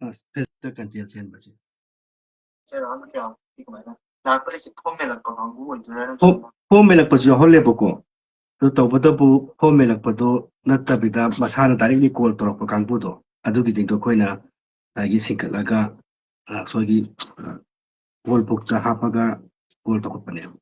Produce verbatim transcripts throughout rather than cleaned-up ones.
ꯑꯁ, ꯐꯦꯁꯕꯨꯛꯇ ꯀꯟꯇꯦꯟ ꯁꯦꯝꯕꯁꯦ꯫ ꯐꯣꯝ ꯃꯦꯜꯂꯛꯄꯁꯨ ꯌꯥꯎꯍꯜꯂꯦꯕꯀꯣ꯫ ꯑꯗꯨ ꯇꯧꯕꯇꯕꯨ ꯐꯣꯝ ꯃꯦꯜꯂꯛꯄꯗꯣ ꯅꯠꯇꯕꯤꯗ ꯃꯁꯥꯅ ꯗꯥꯏꯔꯦꯛꯂꯤ ꯀꯣꯜ ꯇꯧꯔꯛꯄ ꯀꯥꯡꯕꯨꯗꯣ, ꯑꯗꯨꯒꯤꯁꯤꯡꯗꯣ ꯑꯩꯈꯣꯏꯅ ꯉꯁꯥꯏꯒꯤ ꯁꯤꯡꯀꯠꯂꯒ, ꯑ, ꯑꯩꯈꯣꯏꯒꯤ, ꯑ, ꯀꯣꯜ ꯕꯨꯛꯇ ꯍꯥꯞꯄꯒ ꯀꯣꯜ ꯇꯧꯈꯠꯄꯅꯦꯕ꯫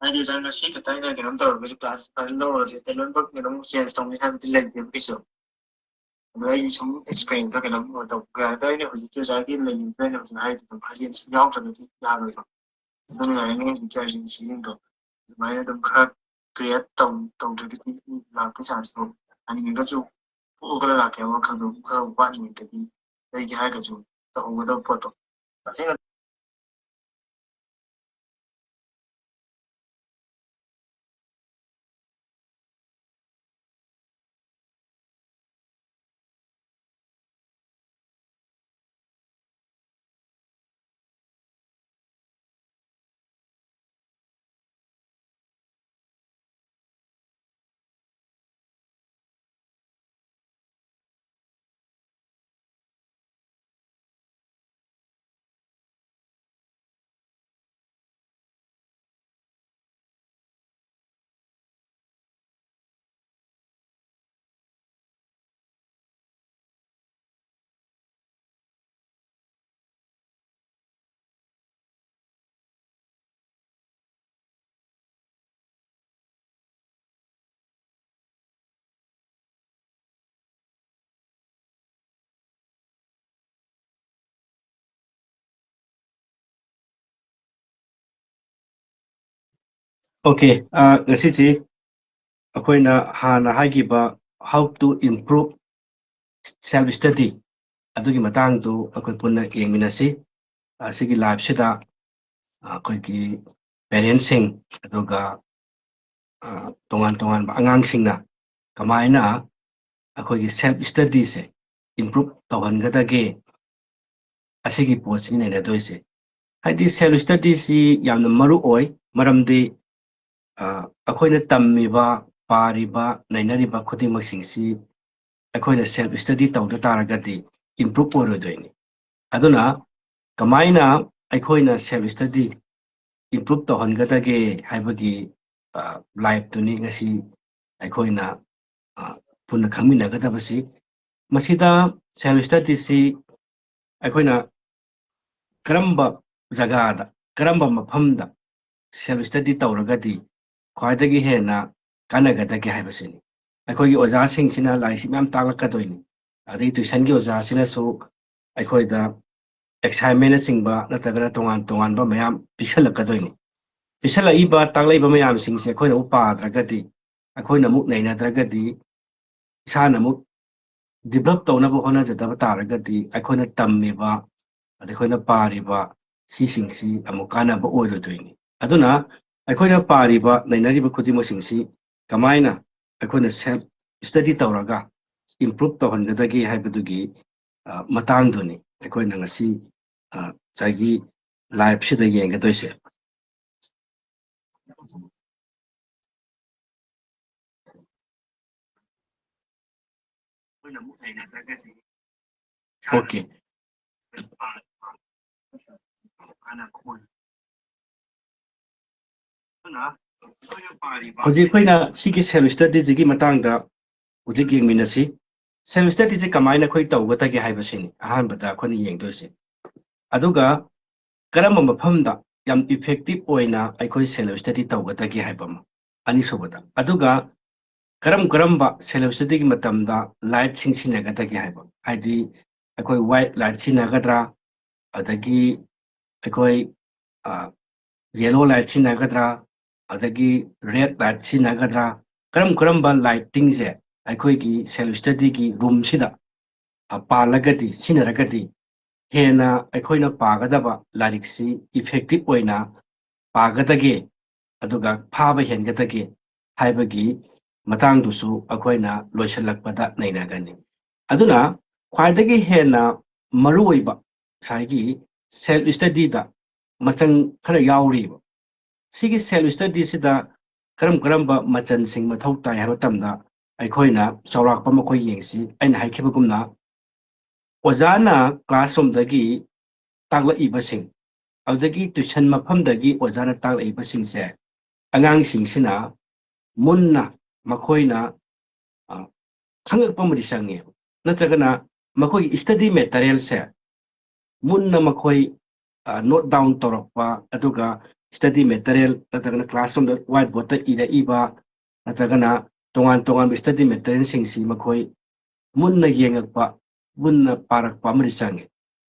ꯍꯥꯏꯗꯤ ꯁꯥꯔ, ꯉꯁꯤ ꯈꯛꯇ ꯑꯩꯅ ꯀꯩꯅꯣꯝ ꯇꯧꯔꯒꯁꯨ ꯀ꯭ꯂꯥꯁ ꯐꯖꯅ ꯂꯧꯔꯁꯦ, ꯑꯗꯩ ꯂꯣꯏꯅꯃꯛ ꯀꯩꯅꯣꯝ ꯆꯦꯟꯖ ꯇꯧꯅꯤ ꯍꯥꯏꯕꯗꯤ ꯂꯩꯇꯦꯕ ꯀꯩꯁꯨ꯫ ꯑꯗꯣ ꯑꯩꯒꯤ ꯁꯨꯝ ꯑꯦꯛꯁꯄꯤꯔꯤꯌꯦꯟꯁꯇ ꯀꯩꯅꯣꯝ ꯇꯧꯕ ꯌꯥꯏ꯫ ꯑꯗꯣ ꯑꯩꯅ ꯍꯧꯖꯤꯛꯀꯤ ꯑꯣꯖꯥꯒꯤ ꯂꯩꯔꯤꯕ ꯑꯩꯅ ꯍꯧꯖꯤꯛ ꯍꯥꯏꯔꯤꯗꯣ ꯑꯗꯨꯝ ꯍꯥꯏꯗꯤ ꯌꯥꯎꯗ꯭ꯔꯒꯗꯤ ꯌꯥꯔꯣꯏꯕ꯫ ꯑꯗꯨꯅ ꯌꯥꯔꯤꯉꯩ ꯍꯧꯖꯤꯛꯀꯤ ꯑꯥꯏ ꯖꯤ ꯁꯤꯁꯤꯡꯗꯣ ꯑꯗꯨꯃꯥꯏꯅ ꯑꯗꯨꯝ ꯈꯔ ꯀ꯭ꯔꯤꯌꯦꯠ ꯇꯧ-, ꯇꯧꯗ꯭ꯔꯒꯗꯤ ꯂꯥꯛꯄꯒꯤ ꯆꯥꯟꯁꯇꯣ ꯍꯟꯅꯤꯡꯉꯒꯁꯨ ꯄꯣꯛꯑꯒ ꯂꯥꯛꯀꯦ ꯍꯥꯏꯕ ꯋꯥꯈꯜꯗꯣ ꯈꯔ ꯋꯥꯠꯂꯤꯉꯩꯗꯗꯤ ꯂꯩꯒꯦ ꯍꯥꯏꯔꯒꯁꯨ ꯇꯧꯍꯧꯒꯗꯕ ꯄꯣꯠꯇꯣ ꯇꯁꯦꯡꯅ Okay, uh, ꯉꯁꯤꯁꯤ ꯑꯩꯈꯣꯏꯅ ꯍꯥꯟꯅ ꯍꯥꯏꯈꯤꯕ how to improve self study ꯑꯗꯨꯒꯤ ꯃꯇꯥꯡꯗꯨ ꯑꯩꯈꯣꯏ ꯄꯨꯟꯅ ꯌꯦꯡꯃꯤꯟꯅꯁꯤ꯫ ꯑꯁꯤꯒꯤ ꯂꯥꯏꯐꯁꯤꯗ ꯑꯩꯈꯣꯏꯒꯤ ꯄꯦꯔꯦꯟꯁꯁꯤꯡ ꯑꯗꯨꯒ, ꯑ, ꯇꯣꯉꯥꯟ ꯇꯣꯉꯥꯟꯕ ꯑꯉꯥꯡꯁꯤꯡꯅ ꯀꯃꯥꯏꯅ ꯑꯩꯈꯣꯏꯒꯤ ꯁꯦꯜꯐ ꯁ꯭ꯇꯗꯤꯁꯦ ꯏꯝꯄ꯭ꯔꯨꯞ ꯇꯧꯍꯟꯒꯗꯒꯦ, ꯑꯁꯤꯒꯤ ꯄꯣꯠꯁꯤꯅꯤ ꯅꯩꯅꯗꯣꯏꯁꯦ꯫ ꯍꯥꯏꯗꯤ ꯁꯦꯜꯐ ꯁ꯭ꯇꯗꯤꯁꯤ ꯌꯥꯝꯅ ꯃꯔꯨ ꯑꯣꯏ, ꯃꯔꯝꯗꯤ ꯑ, ꯑꯩꯈꯣꯏꯅ ꯇꯝꯃꯤꯕ, ꯄꯥꯔꯤꯕ, ꯅꯩꯅꯔꯤꯕ ꯈꯨꯗꯤꯡꯃꯛꯁꯤꯡꯁꯤ ꯑꯩꯈꯣꯏꯅ self study ꯇꯧꯗ ꯇꯥꯔꯒꯗꯤ improve ꯑꯣꯏꯔꯣꯏꯗꯣꯏꯅꯤ꯫ ꯑꯗꯨꯅ ꯀꯃꯥꯏꯅ ꯑꯩꯈꯣꯏꯅ self study improve ꯇꯧꯍꯟꯒꯗꯒꯦ ꯍꯥꯏꯕꯒꯤ, ꯑ, live ꯇꯨꯅꯤ ꯉꯁꯤ ꯑꯩꯈꯣꯏꯅ, ꯑ, ꯄꯨꯟꯅ ꯈꯪꯃꯤꯟꯅꯒꯗꯕꯁꯤ꯫ ꯃꯁꯤꯗ self study ꯁꯤ ꯑꯩꯈꯣꯏꯅ ꯀꯔꯝꯕ ꯖꯒꯥꯗ, ꯀꯔꯝꯕ ꯃꯐꯝꯗ self study ꯇꯧꯔꯒꯗꯤ ꯈ꯭ꯋꯥꯏꯗꯒꯤ ꯍꯦꯟꯅ ꯀꯥꯟꯅꯒꯗꯒꯦ ꯍꯥꯏꯕꯁꯤꯅꯤ꯫ ꯑꯩꯈꯣꯏꯒꯤ ꯑꯣꯖꯥꯁꯤꯡꯁꯤꯅ ꯂꯥꯏꯔꯤꯛꯁꯤ ꯃꯌꯥꯝ ꯇꯥꯛꯂꯛꯀꯗꯣꯏꯅꯤ, ꯑꯗꯩ tuition ꯒꯤ ꯑꯣꯖꯥꯁꯤꯅꯁꯨ ꯑꯩꯈꯣꯏꯗ assignment ꯅꯆꯤꯡꯕ ꯅꯠꯇ꯭ꯔꯒꯅ ꯇꯣꯉꯥꯟ ꯇꯣꯉꯥꯟꯕ ꯃꯌꯥꯝ ꯄꯤꯁꯜꯂꯛꯀꯗꯣꯏꯅꯤ꯫ ꯄꯤꯁꯜꯂꯛꯏꯕ, ꯇꯥꯛꯂꯛꯏꯕ ꯃꯌꯥꯝꯁꯤꯡꯁꯦ ꯑꯩꯈꯣꯏꯅ ꯑꯃꯨꯛ ꯄꯥꯗ꯭ꯔꯒꯗꯤ, ꯑꯩꯈꯣꯏꯅ ꯑꯃꯨꯛ ꯅꯩꯅꯗ꯭ꯔꯒꯗꯤ, ꯏꯁꯥꯅ ꯑꯃꯨꯛ develop ꯇꯧꯅꯕ ꯍꯣꯠꯅꯖꯗꯕ ꯇꯥꯔꯒꯗꯤ, ꯑꯩꯈꯣꯏꯅ ꯇꯝꯃꯤꯕ, ꯑꯗꯩ ꯑꯩꯈꯣꯏꯅ ꯄꯥꯔꯤꯕ, ꯁꯤꯁꯤꯡꯁꯤ ꯑꯃꯨꯛ ꯀꯥꯟꯅꯕ ꯑꯣꯏꯔꯣꯏꯗꯣꯏꯅꯤ꯫ ꯑꯗꯨꯅ ꯑꯩꯈꯣꯏꯅ ꯄꯥꯔꯤꯕ, ꯅꯩꯅꯔꯤꯕ ꯈꯨꯗꯤꯡꯃꯛꯁꯤꯡꯁꯤ ꯀꯃꯥꯏꯅ ꯑꯩꯈꯣꯏꯅ self study ꯇꯧꯔꯒ improve ꯇꯧꯍꯟꯒꯗꯒꯦ ꯍꯥꯏꯕꯗꯨꯒꯤ, ꯑ, ꯃꯇꯥꯡꯗꯨꯅꯤ ꯑꯩꯈꯣꯏꯅ ꯉꯁꯤ, ꯑ, ꯉꯁꯥꯏꯒꯤ live ꯁꯤꯗ ꯌꯦꯡꯒꯗꯣꯏꯁꯦ꯫ Okay. ꯍꯧꯖꯤꯛ ꯑꯩꯈꯣꯏꯅ ꯁꯤꯒꯤ self study ꯁꯤꯒꯤ ꯃꯇꯥꯡꯗ ꯍꯧꯖꯤꯛ ꯌꯦꯡꯃꯤꯟꯅꯁꯤ꯫ Self study ꯁꯦ ꯀꯃꯥꯏꯅ ꯑꯩꯈꯣꯏ ꯇꯧꯒꯗꯒꯦ ꯍꯥꯏꯕꯁꯤꯅꯤ ꯑꯍꯥꯟꯕꯗ ꯑꯩꯈꯣꯏꯅ ꯌꯦꯡꯗꯣꯏꯁꯦ꯫ ꯑꯗꯨꯒ ꯀꯔꯝꯕ ꯃꯐꯝꯗ ꯌꯥꯝ effective ꯑꯣꯏꯅ ꯑꯩꯈꯣꯏ self study ꯇꯧꯒꯗꯒꯦ ꯍꯥꯏꯕ ꯑꯃ, ꯑꯅꯤꯁꯨꯕꯗ꯫ ꯑꯗꯨꯒ ꯀꯔꯝ ꯀꯔꯝꯕ self study ꯒꯤ ꯃꯇꯝꯗ light ꯁꯤꯡ ꯁꯤꯖꯤꯟꯅꯒꯗꯒꯦ ꯍꯥꯏꯕ, ꯍꯥꯏꯗꯤ ꯑꯩꯈꯣꯏ white light ꯁꯤꯖꯤꯟꯅꯒꯗ꯭ꯔꯥ, ꯑꯗꯒꯤ ꯑꯩꯈꯣꯏ, ꯑ, yellow light ꯁꯤꯖꯤꯟꯅꯒꯗ꯭ꯔꯥ, ꯑꯗꯒꯤ red light ꯁꯤꯖꯤꯟꯅꯒꯗ꯭ꯔꯥ, ꯀꯔꯝ ꯀꯔꯝꯕ lighting ꯁꯦ ꯑꯩꯈꯣꯏꯒꯤ self study ꯒꯤ room ꯁꯤꯗ, ꯑ, ꯄꯥꯜꯂꯒꯗꯤ, ꯁꯤꯖꯤꯟꯅꯔꯒꯗꯤ ꯍꯦꯟꯅ ꯑꯩꯈꯣꯏꯅ ꯄꯥꯒꯗꯕ ꯂꯥꯏꯔꯤꯛꯁꯤ effective ꯑꯣꯏꯅ ꯄꯥꯒꯗꯒꯦ, ꯑꯗꯨꯒ ꯐꯥꯕ ꯍꯦꯟꯒꯗꯒꯦ ꯍꯥꯏꯕꯒꯤ ꯃꯇꯥꯡꯗꯨꯁꯨ ꯑꯩꯈꯣꯏꯅ ꯂꯣꯏꯁꯤꯜꯂꯛꯄꯗ ꯅꯩꯅꯒꯅꯤ꯫ ꯑꯗꯨꯅ ꯈ꯭ꯋꯥꯏꯗꯒꯤ ꯍꯦꯟꯅ ꯃꯔꯨꯑꯣꯏꯕ ꯉꯁꯥꯏꯒꯤ self study ꯗ ꯃꯆꯪ ꯈꯔ ꯌꯥꯎꯔꯤꯕ꯫ ꯁꯤꯒꯤ self study ꯁꯤꯗ ꯀꯔꯝ ꯀꯔꯝꯕ ꯃꯆꯜꯁꯤꯡ ꯃꯊꯧ ꯇꯥꯏ ꯍꯥꯏꯕ ꯃꯇꯝꯗ, ꯑꯩꯈꯣꯏꯅ ꯆꯥꯎꯔꯥꯛꯄ ꯑꯃ ꯑꯩꯈꯣꯏ ꯌꯦꯡꯁꯤ꯫ ꯑꯩꯅ ꯍꯥꯏꯈꯤꯕꯒꯨꯝꯅ, ꯑꯣꯖꯥꯅ classroomꯗꯒꯤ ꯇꯥꯛꯂꯛꯏꯕꯁꯤꯡ, ꯑꯗꯨꯗꯒꯤ tuition ꯃꯐꯝꯗꯒꯤ ꯑꯣꯖꯥꯅ ꯇꯥꯛꯂꯛꯏꯕꯁꯤꯡꯁꯦ, ꯑꯉꯥꯡꯁꯤꯡꯁꯤꯅ ꯃꯨꯟꯅ ꯃꯈꯣꯏꯅ, ꯑ, ꯈꯪꯉꯛꯄ ꯑꯃꯗꯤ ꯆꯪꯉꯦꯕ꯫ ꯅꯠꯇ꯭ꯔꯒꯅ ꯃꯈꯣꯏꯒꯤ study materialꯁꯦ ꯃꯨꯟꯅ ꯃꯈꯣꯏ, ꯑ, note down ꯇꯧꯔꯛꯄ, ꯑꯗꯨꯒ study material ꯅꯠꯇ꯭ꯔꯒꯅ classroomꯗ whiteboardꯇ ꯏꯔꯛꯏꯕ, ꯅꯠꯇ꯭ꯔꯒꯅ ꯇꯣꯉꯥꯟ ꯇꯣꯉꯥꯟꯕ study materialꯁꯤꯡꯁꯤ ꯃꯈꯣꯏ ꯃꯨꯟꯅ ꯌꯦꯡꯉꯛꯄ, ꯃꯨꯟꯅ ꯄꯥꯔꯛꯄ ꯑꯃꯗꯤ ꯆꯪꯉꯤ꯫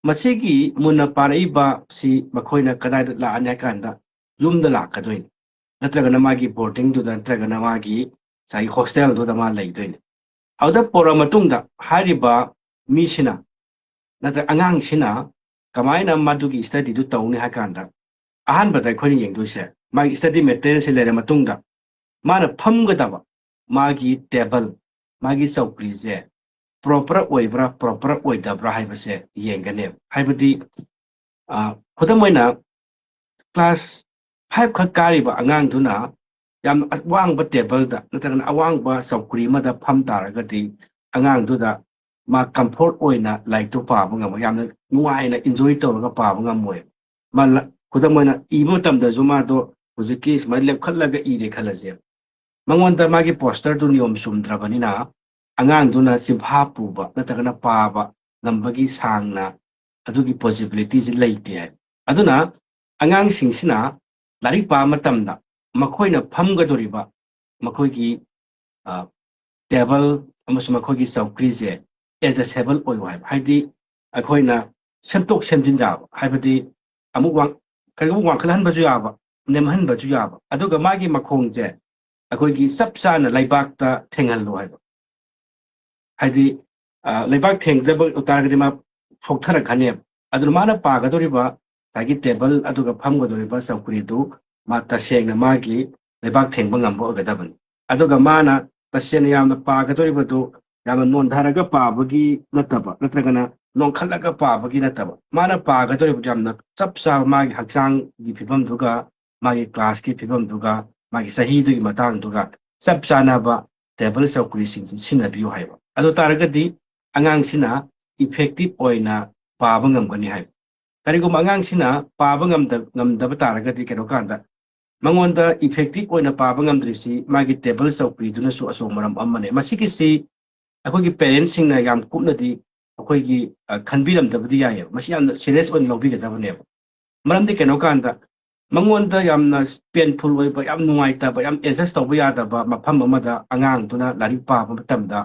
ꯃꯁꯤꯒꯤ ꯃꯨꯟꯅ ꯄꯥꯔꯛꯏꯕ ꯁꯤ ꯃꯈꯣꯏꯅ ꯀꯗꯥꯏꯗ ꯂꯥꯛꯑꯅꯤ ꯍꯥꯏ ꯀꯥꯟꯗ, ꯌꯨꯝꯗ ꯂꯥꯛꯀꯗꯣꯏꯅꯤ, ꯅꯠꯇ꯭ꯔꯒꯅ ꯃꯥꯒꯤ boardingꯗꯨꯗ, ꯅꯠꯇ꯭ꯔꯒꯅ ꯃꯥꯒꯤ ꯉꯁꯥꯏꯒꯤ hostelꯗꯨꯗ ꯃꯥ ꯂꯩꯗꯣꯏꯅꯤ꯫ ꯑꯗꯨꯗ ꯄꯨꯔꯛꯑ ꯃꯇꯨꯡꯗ ꯍꯥꯏꯔꯤꯕ ꯃꯤꯁꯤꯅ, ꯅꯠꯇ꯭ꯔꯒ ꯑꯉꯥꯡꯁꯤꯅ ꯀꯃꯥꯏꯅ ꯃꯗꯨꯒꯤ studyꯗꯨ ꯇꯧꯅꯤ ꯍꯥꯏ ꯀꯥꯟꯗ, ꯑꯍꯥꯟꯕꯗ ꯑꯩꯈꯣꯏꯅ ꯌꯦꯡꯗꯣꯏꯁꯦ, ꯃꯥꯒꯤ study materialꯁꯦ ꯂꯩꯔ ꯃꯇꯨꯡꯗ, ꯃꯥꯅ ꯐꯝꯒꯗꯕ ꯃꯥꯒꯤ table, ꯃꯥꯒꯤ ꯆꯧꯀ꯭ꯔꯤꯁꯦ proper ꯑꯣꯏꯕ꯭ꯔꯥ, proper ꯑꯣꯏꯗꯕ꯭ꯔꯥ ꯍꯥꯏꯕꯁꯦ ꯌꯦꯡꯒꯅꯦꯕ꯫ ꯍꯥꯏꯕꯗꯤ, ꯑ, ꯈꯨꯗꯝ ꯑꯣꯏꯅ, class five ꯈꯛ ꯀꯥꯔꯤꯕ ꯑꯉꯥꯡꯗꯨꯅ ꯌꯥꯝ ꯋꯥꯡꯕ tableꯗ ꯅꯠꯇ꯭ꯔꯒꯅ ꯑꯋꯥꯡꯕ ꯆꯧꯀ꯭ꯔꯤ ꯑꯃꯗ ꯐꯝ ꯇꯥꯔꯒꯗꯤ, ꯑꯉꯥꯡꯗꯨꯗ ꯃꯥ comfort ꯑꯣꯏꯅ ꯂꯥꯏꯔꯤꯛꯇꯣ ꯄꯥꯕ ꯉꯝꯃꯣꯏ, ꯌꯥꯝꯅ ꯅꯨꯡꯉꯥꯏꯅ enjoy ꯇꯧꯔꯒ ꯄꯥꯕ ꯉꯝꯃꯣꯏ꯫ ꯃꯥ ꯂ-, ꯈꯨꯗꯝ ꯑꯣꯏꯅ, ꯏꯕ ꯃꯇꯝꯗꯁꯨ ꯃꯥꯗꯣ ꯍꯧꯖꯤꯛꯀꯤ ꯁꯨꯃꯥꯏꯅ ꯂꯦꯞꯈꯠꯂꯒ ꯏꯔꯦ ꯈꯜꯂꯁꯦ, ꯃꯉꯣꯟꯗ ꯃꯥꯒꯤ postureꯗꯨ ꯅꯤꯌꯣꯝ ꯆꯨꯝꯗ꯭ꯔꯕꯅꯤꯅ, ꯑꯉꯥꯡꯗꯨꯅ ꯆꯤꯟꯐꯥ ꯄꯨꯕ ꯅꯠꯇ꯭ꯔꯒꯅ ꯄꯥꯕ ꯉꯝꯕꯒꯤ ꯁꯥꯡꯅ ꯑꯗꯨꯒꯤ possibilityꯁꯦ ꯂꯩꯇꯦ ꯍꯥꯏ꯫ ꯑꯗꯨꯅ ꯑꯉꯥꯡꯁꯤꯡꯁꯤꯅ ꯂꯥꯏꯔꯤꯛ ꯄꯥꯕ ꯃꯇꯝꯗ ꯃꯈꯣꯏꯅ ꯐꯝꯒꯗꯧꯔꯤꯕ ꯃꯈꯣꯏꯒꯤ, ꯑ, table ꯑꯃꯁꯨꯡ ꯃꯈꯣꯏꯒꯤ ꯆꯧꯀ꯭ꯔꯤꯁꯦ adjustable ꯑꯣꯏꯌꯨ ꯍꯥꯏꯕ, ꯍꯥꯏꯗꯤ ꯑꯩꯈꯣꯏꯅ ꯁꯦꯝꯗꯣꯛ ꯁꯦꯝꯖꯤꯟ ꯌꯥꯕ, ꯍꯥꯏꯕꯗꯤ ꯑꯃꯨꯛ ꯋꯥꯡ-, ꯀꯔꯤꯒꯨꯝꯕ ꯋꯥꯡꯈꯠꯍꯟꯕꯁꯨ ꯌꯥꯕ, ꯅꯦꯝꯍꯟꯕꯁꯨ ꯌꯥꯕ, ꯑꯗꯨꯒ ꯃꯥꯒꯤ ꯃꯈꯣꯡꯁꯦ ꯑꯩꯈꯣꯏꯒꯤ ꯆꯞ ꯆꯥꯅ ꯂꯩꯕꯥꯛꯇ ꯊꯦꯡꯍꯜꯂꯨ ꯍꯥꯏꯕ꯫ ꯍꯥꯏꯗꯤ, ꯑ, ꯂꯩꯕꯥꯛ ꯊꯦꯡꯗꯕ ꯇꯥꯔꯒꯗꯤ ꯃꯥ ꯁꯣꯛꯊꯔꯛꯀꯅꯦꯕ꯫ ꯑꯗꯨꯅ ꯃꯥꯅ ꯄꯥꯒꯗꯧꯔꯤꯕ ꯉꯁꯥꯏꯒꯤ table ꯑꯗꯨꯒ ꯐꯝꯒꯗꯧꯔꯤꯕ ꯆꯧꯀ꯭ꯔꯤꯗꯨ ꯃꯥ ꯇꯁꯦꯡꯅ ꯃꯥꯒꯤ ꯂꯩꯕꯥꯛ ꯊꯦꯡꯕ ꯉꯝꯕ ꯑꯣꯏꯒꯗꯕꯅꯤ꯫ ꯑꯗꯨꯒ ꯃꯥꯅ ꯇꯁꯦꯡꯅ ꯌꯥꯝꯅ ꯄꯥꯒꯗꯧꯔꯤꯕꯗꯨ ꯌꯥꯝꯅ ꯅꯣꯟꯊꯔꯒ ꯄꯥꯕꯒꯤ ꯅꯠꯇꯕ, ꯅꯠꯇ꯭ꯔꯒꯅ ꯅꯣꯟꯈꯠꯂꯒ ꯄꯥꯕꯒꯤ ꯅꯠꯇꯕ, ꯃꯥꯅ ꯄꯥꯒꯗꯧꯔꯤꯕꯗꯨ ꯌꯥꯝꯅ ꯆꯞ ꯆꯥꯕ ꯃꯥꯒꯤ ꯍꯛꯆꯥꯡꯒꯤ ꯐꯤꯕꯝꯗꯨꯒ, ꯃꯥꯒꯤ classꯀꯤ ꯐꯤꯕꯝꯗꯨꯒ, ꯃꯥꯒꯤ ꯆꯍꯤꯗꯨꯒꯤ ꯃꯇꯥꯡꯗꯨꯒ ꯆꯞ ꯆꯥꯅꯕ ꯇꯦꯕꯜ ꯆꯧꯀ꯭ꯔꯤꯁꯤꯡꯁꯤ ꯁꯤꯖꯤꯟꯅꯕꯤꯌꯨ ꯍꯥꯏꯕ꯫ ꯑꯗꯨ ꯇꯥꯔꯒꯗꯤ ꯑꯉꯥꯡꯁꯤꯅ ꯏꯐꯦꯛꯇꯤꯞ ꯑꯣꯏꯅ ꯄꯥꯕ ꯉꯝꯒꯅꯤ ꯍꯥꯏꯕ꯫ ꯀꯔꯤꯒꯨꯝꯕ ꯑꯉꯥꯡꯁꯤꯅ ꯄꯥꯕ ꯉꯝꯗ- ꯉꯝꯗꯕ ꯇꯥꯔꯒꯗꯤ ꯀꯩꯅꯣ ꯀꯥꯟꯗ ꯃꯉꯣꯟꯗ ꯏꯐꯦꯛꯇꯤꯞ ꯑꯣꯏꯅ ꯄꯥꯕ ꯉꯝꯗ꯭ꯔꯤꯁꯤ ꯃꯥꯒꯤ ꯇꯦꯕꯜ ꯆꯧꯀ꯭ꯔꯤꯗꯨꯅꯁꯨ ꯑꯆꯧꯕ ꯃꯔꯝ ꯑꯃꯅꯦ꯫ ꯃꯁꯤꯒꯤꯁꯤ ꯑꯩꯈꯣꯏꯒꯤ ꯄꯦꯔꯦꯟꯁꯁꯤꯡꯅ ꯌꯥꯝ ꯀꯨꯞꯅꯗꯤ ꯑꯩꯈꯣꯏꯒꯤ ꯑ, ꯈꯟꯕꯤꯔꯝꯗꯕꯗꯤ ꯌꯥꯏꯑꯕ꯫ ꯃꯁꯤ ꯌꯥꯝꯅ ꯁꯤꯔꯤꯌꯁ ꯑꯣꯏꯅ ꯂꯧꯕꯤꯒꯗꯕꯅꯦꯕ꯫ ꯃꯔꯝꯗꯤ ꯀꯩꯅꯣ ꯀꯥꯟꯗ ꯃꯉꯣꯟꯗ ꯌꯥꯝꯅ ꯄꯦꯟꯐꯨꯜ ꯑꯣꯏꯕ, ꯌꯥꯝ ꯅꯨꯡꯉꯥꯏꯇꯕ, ꯌꯥꯝ ꯑꯦꯗꯖꯁ ꯇꯧꯕ ꯌꯥꯗꯕ ꯃꯐꯝ ꯑꯃꯗ ꯑꯉꯥꯡꯗꯨꯅ ꯂꯥꯏꯔꯤꯛ ꯄꯥꯕ ꯃꯇꯝꯗ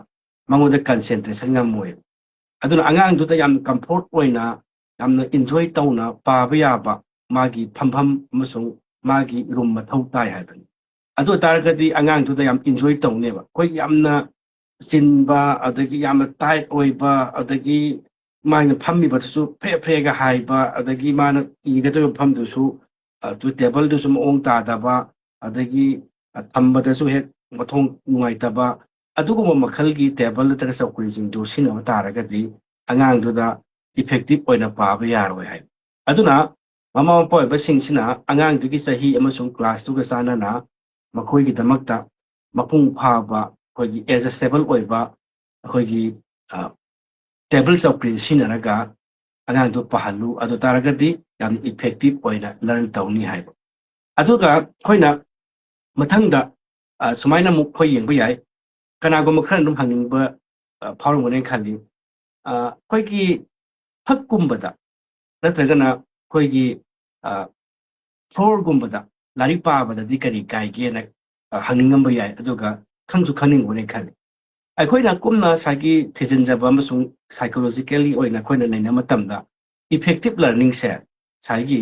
ꯃꯉꯣꯟꯗ ꯀꯟꯁꯦꯟꯇ꯭ꯔꯦꯁꯟ ꯉꯝꯃꯣꯏꯕ꯫ ꯑꯗꯨꯅ ꯑꯉꯥꯡꯗꯨꯗ ꯌꯥꯝ ꯀꯝꯐꯣꯔꯠ ꯑꯣꯏꯅ, ꯌꯥꯝꯅ ꯏꯟꯖꯣꯏ ꯇꯧꯅ ꯄꯥꯕ ꯌꯥꯕ ꯃꯥꯒꯤ ꯐꯝꯐꯝ ꯑꯃꯁꯨꯡ ꯃꯥꯒꯤ ꯔꯨꯝ ꯃꯊꯧ ꯇꯥꯏ ꯍꯥꯏꯕꯅꯤ꯫ ꯑꯗꯨ ꯑꯣꯏꯇꯥꯔꯒꯗꯤ ꯑꯉꯥꯡꯗꯨꯗ ꯌꯥꯝ ꯏꯟꯖꯣꯏ ꯇꯧꯅꯦꯕ꯫ ꯑꯩꯈꯣꯏ ꯌꯥꯝꯅ ꯆꯤꯟꯕ, ꯑꯗꯒꯤ ꯌꯥꯝꯅ ꯇꯥꯏꯠ ꯑꯣꯏꯕ, ꯑꯗꯒꯤ ꯃꯥꯅ ꯐꯝꯃꯤꯕꯗꯨꯁꯨ ꯐ꯭ꯔꯦ ꯐ꯭ꯔꯦꯒ ꯍꯥꯏꯕ, ꯑꯗꯒꯤ ꯃꯥꯅ ꯏꯒꯗꯧꯔꯤꯕ ꯃꯐꯝꯗꯨꯁꯨ, ꯑꯗꯨ ꯇꯦꯕꯜꯗꯨꯁꯨ ꯃꯑꯣꯡ ꯇꯥꯗꯕ, ꯑꯗꯒꯤ ꯑ, ꯊꯝꯕꯗꯁꯨ ꯍꯦꯛ ꯃꯊꯣꯡ ꯅꯨꯡꯉꯥꯏꯇꯕ, ꯑꯗꯨꯒꯨꯝꯕ ꯃꯈꯜꯒꯤ ꯇꯦꯕꯜ ꯅꯠꯇ꯭ꯔꯒ ꯆꯧꯀ꯭ꯔꯤꯁꯤꯡꯗꯨ ꯁꯤꯖꯤꯟꯅꯕ ꯇꯥꯔꯒꯗꯤ ꯑꯉꯥꯡꯗꯨꯗ ꯏꯐꯦꯛꯇꯤꯞ ꯑꯣꯏꯅ ꯄꯥꯕ ꯌꯥꯔꯣꯏ ꯍꯥꯏ꯫ ꯑꯗꯨꯅ ꯃꯃꯥ ꯃꯄꯥ ꯑꯣꯏꯕꯁꯤꯡꯁꯤꯅ ꯑꯉꯥꯡꯗꯨꯒꯤ ꯆꯍꯤ ꯑꯃꯁꯨꯡ ꯀ꯭ꯂꯥꯁꯇꯨꯒ ꯆꯥꯟꯅꯅ ꯃꯈꯣꯏꯒꯤꯗꯃꯛꯇ ꯃꯄꯨꯡ ꯐꯥꯕ, ꯑꯩꯈꯣꯏꯒꯤ ꯑꯦꯗꯖꯁꯇꯦꯕꯜ ꯑꯣꯏꯕ, ꯑꯩꯈꯣꯏꯒꯤ ꯑ, ꯇꯦꯕꯜ ꯆꯧꯀ꯭ꯔꯤ ꯁꯤꯖꯤꯟꯅꯔꯒ ꯑꯉꯥꯡꯗꯨ ꯄꯥꯍꯜꯂꯨ꯫ ꯑꯗꯨ ꯇꯥꯔꯒꯗꯤ ꯌꯥꯝ ꯏꯐꯦꯛꯇꯤꯞ ꯑꯣꯏꯅ ꯂꯔꯟ ꯇꯧꯅꯤ ꯍꯥꯏꯕ꯫ ꯑꯗꯨꯒ ꯑꯩꯈꯣꯏꯅ ꯃꯊꯪꯗ ꯑ, ꯁꯨꯃꯥꯏꯅ ꯑꯃꯨꯛ ꯑꯩꯈꯣꯏ ꯌꯦꯡꯕ ꯌꯥꯏ꯫ ꯀꯅꯥꯒꯨꯝꯕ ꯈꯔ ꯑꯗꯨꯝ ꯍꯪꯅꯤꯡꯕ ꯑ, ꯐꯥꯎꯔꯝꯒꯅꯤ ꯈꯜꯂꯤ꯫ ꯑ, ꯑꯩꯈꯣꯏꯒꯤ ꯐꯛꯀꯨꯝꯕꯗ ꯅꯠꯇ꯭ꯔꯒꯅ ꯑꯩꯈꯣꯏꯒꯤ ꯑ, ꯐ꯭ꯂꯣꯔꯒꯨꯝꯕꯗ ꯂꯥꯏꯔꯤꯛ ꯄꯥꯕꯗꯗꯤ ꯀꯔꯤ ꯀꯥꯏꯒꯦꯅ ꯑ, ꯍꯪꯅꯤꯡꯉꯝꯕ ꯌꯥꯏ, ꯑꯗꯨꯒ ꯈꯪꯁꯨ ꯈꯪꯅꯤꯡꯕꯅꯦ ꯈꯜꯂꯤ꯫ ꯑꯩꯈꯣꯏꯅ ꯀꯨꯞꯅ ꯉꯁꯥꯏꯒꯤ ꯊꯤꯖꯤꯟꯖꯕ ꯑꯃꯁꯨꯡ ꯁꯥꯏꯀꯣꯂꯣꯖꯤꯀꯦꯜꯂꯤ ꯑꯣꯏꯅ ꯑꯩꯈꯣꯏꯅ ꯅꯩꯅꯕ ꯃꯇꯝꯗ ꯏꯐꯦꯛꯇꯤꯞ ꯂꯔꯅꯤꯡꯁꯦ ꯉꯁꯥꯏꯒꯤ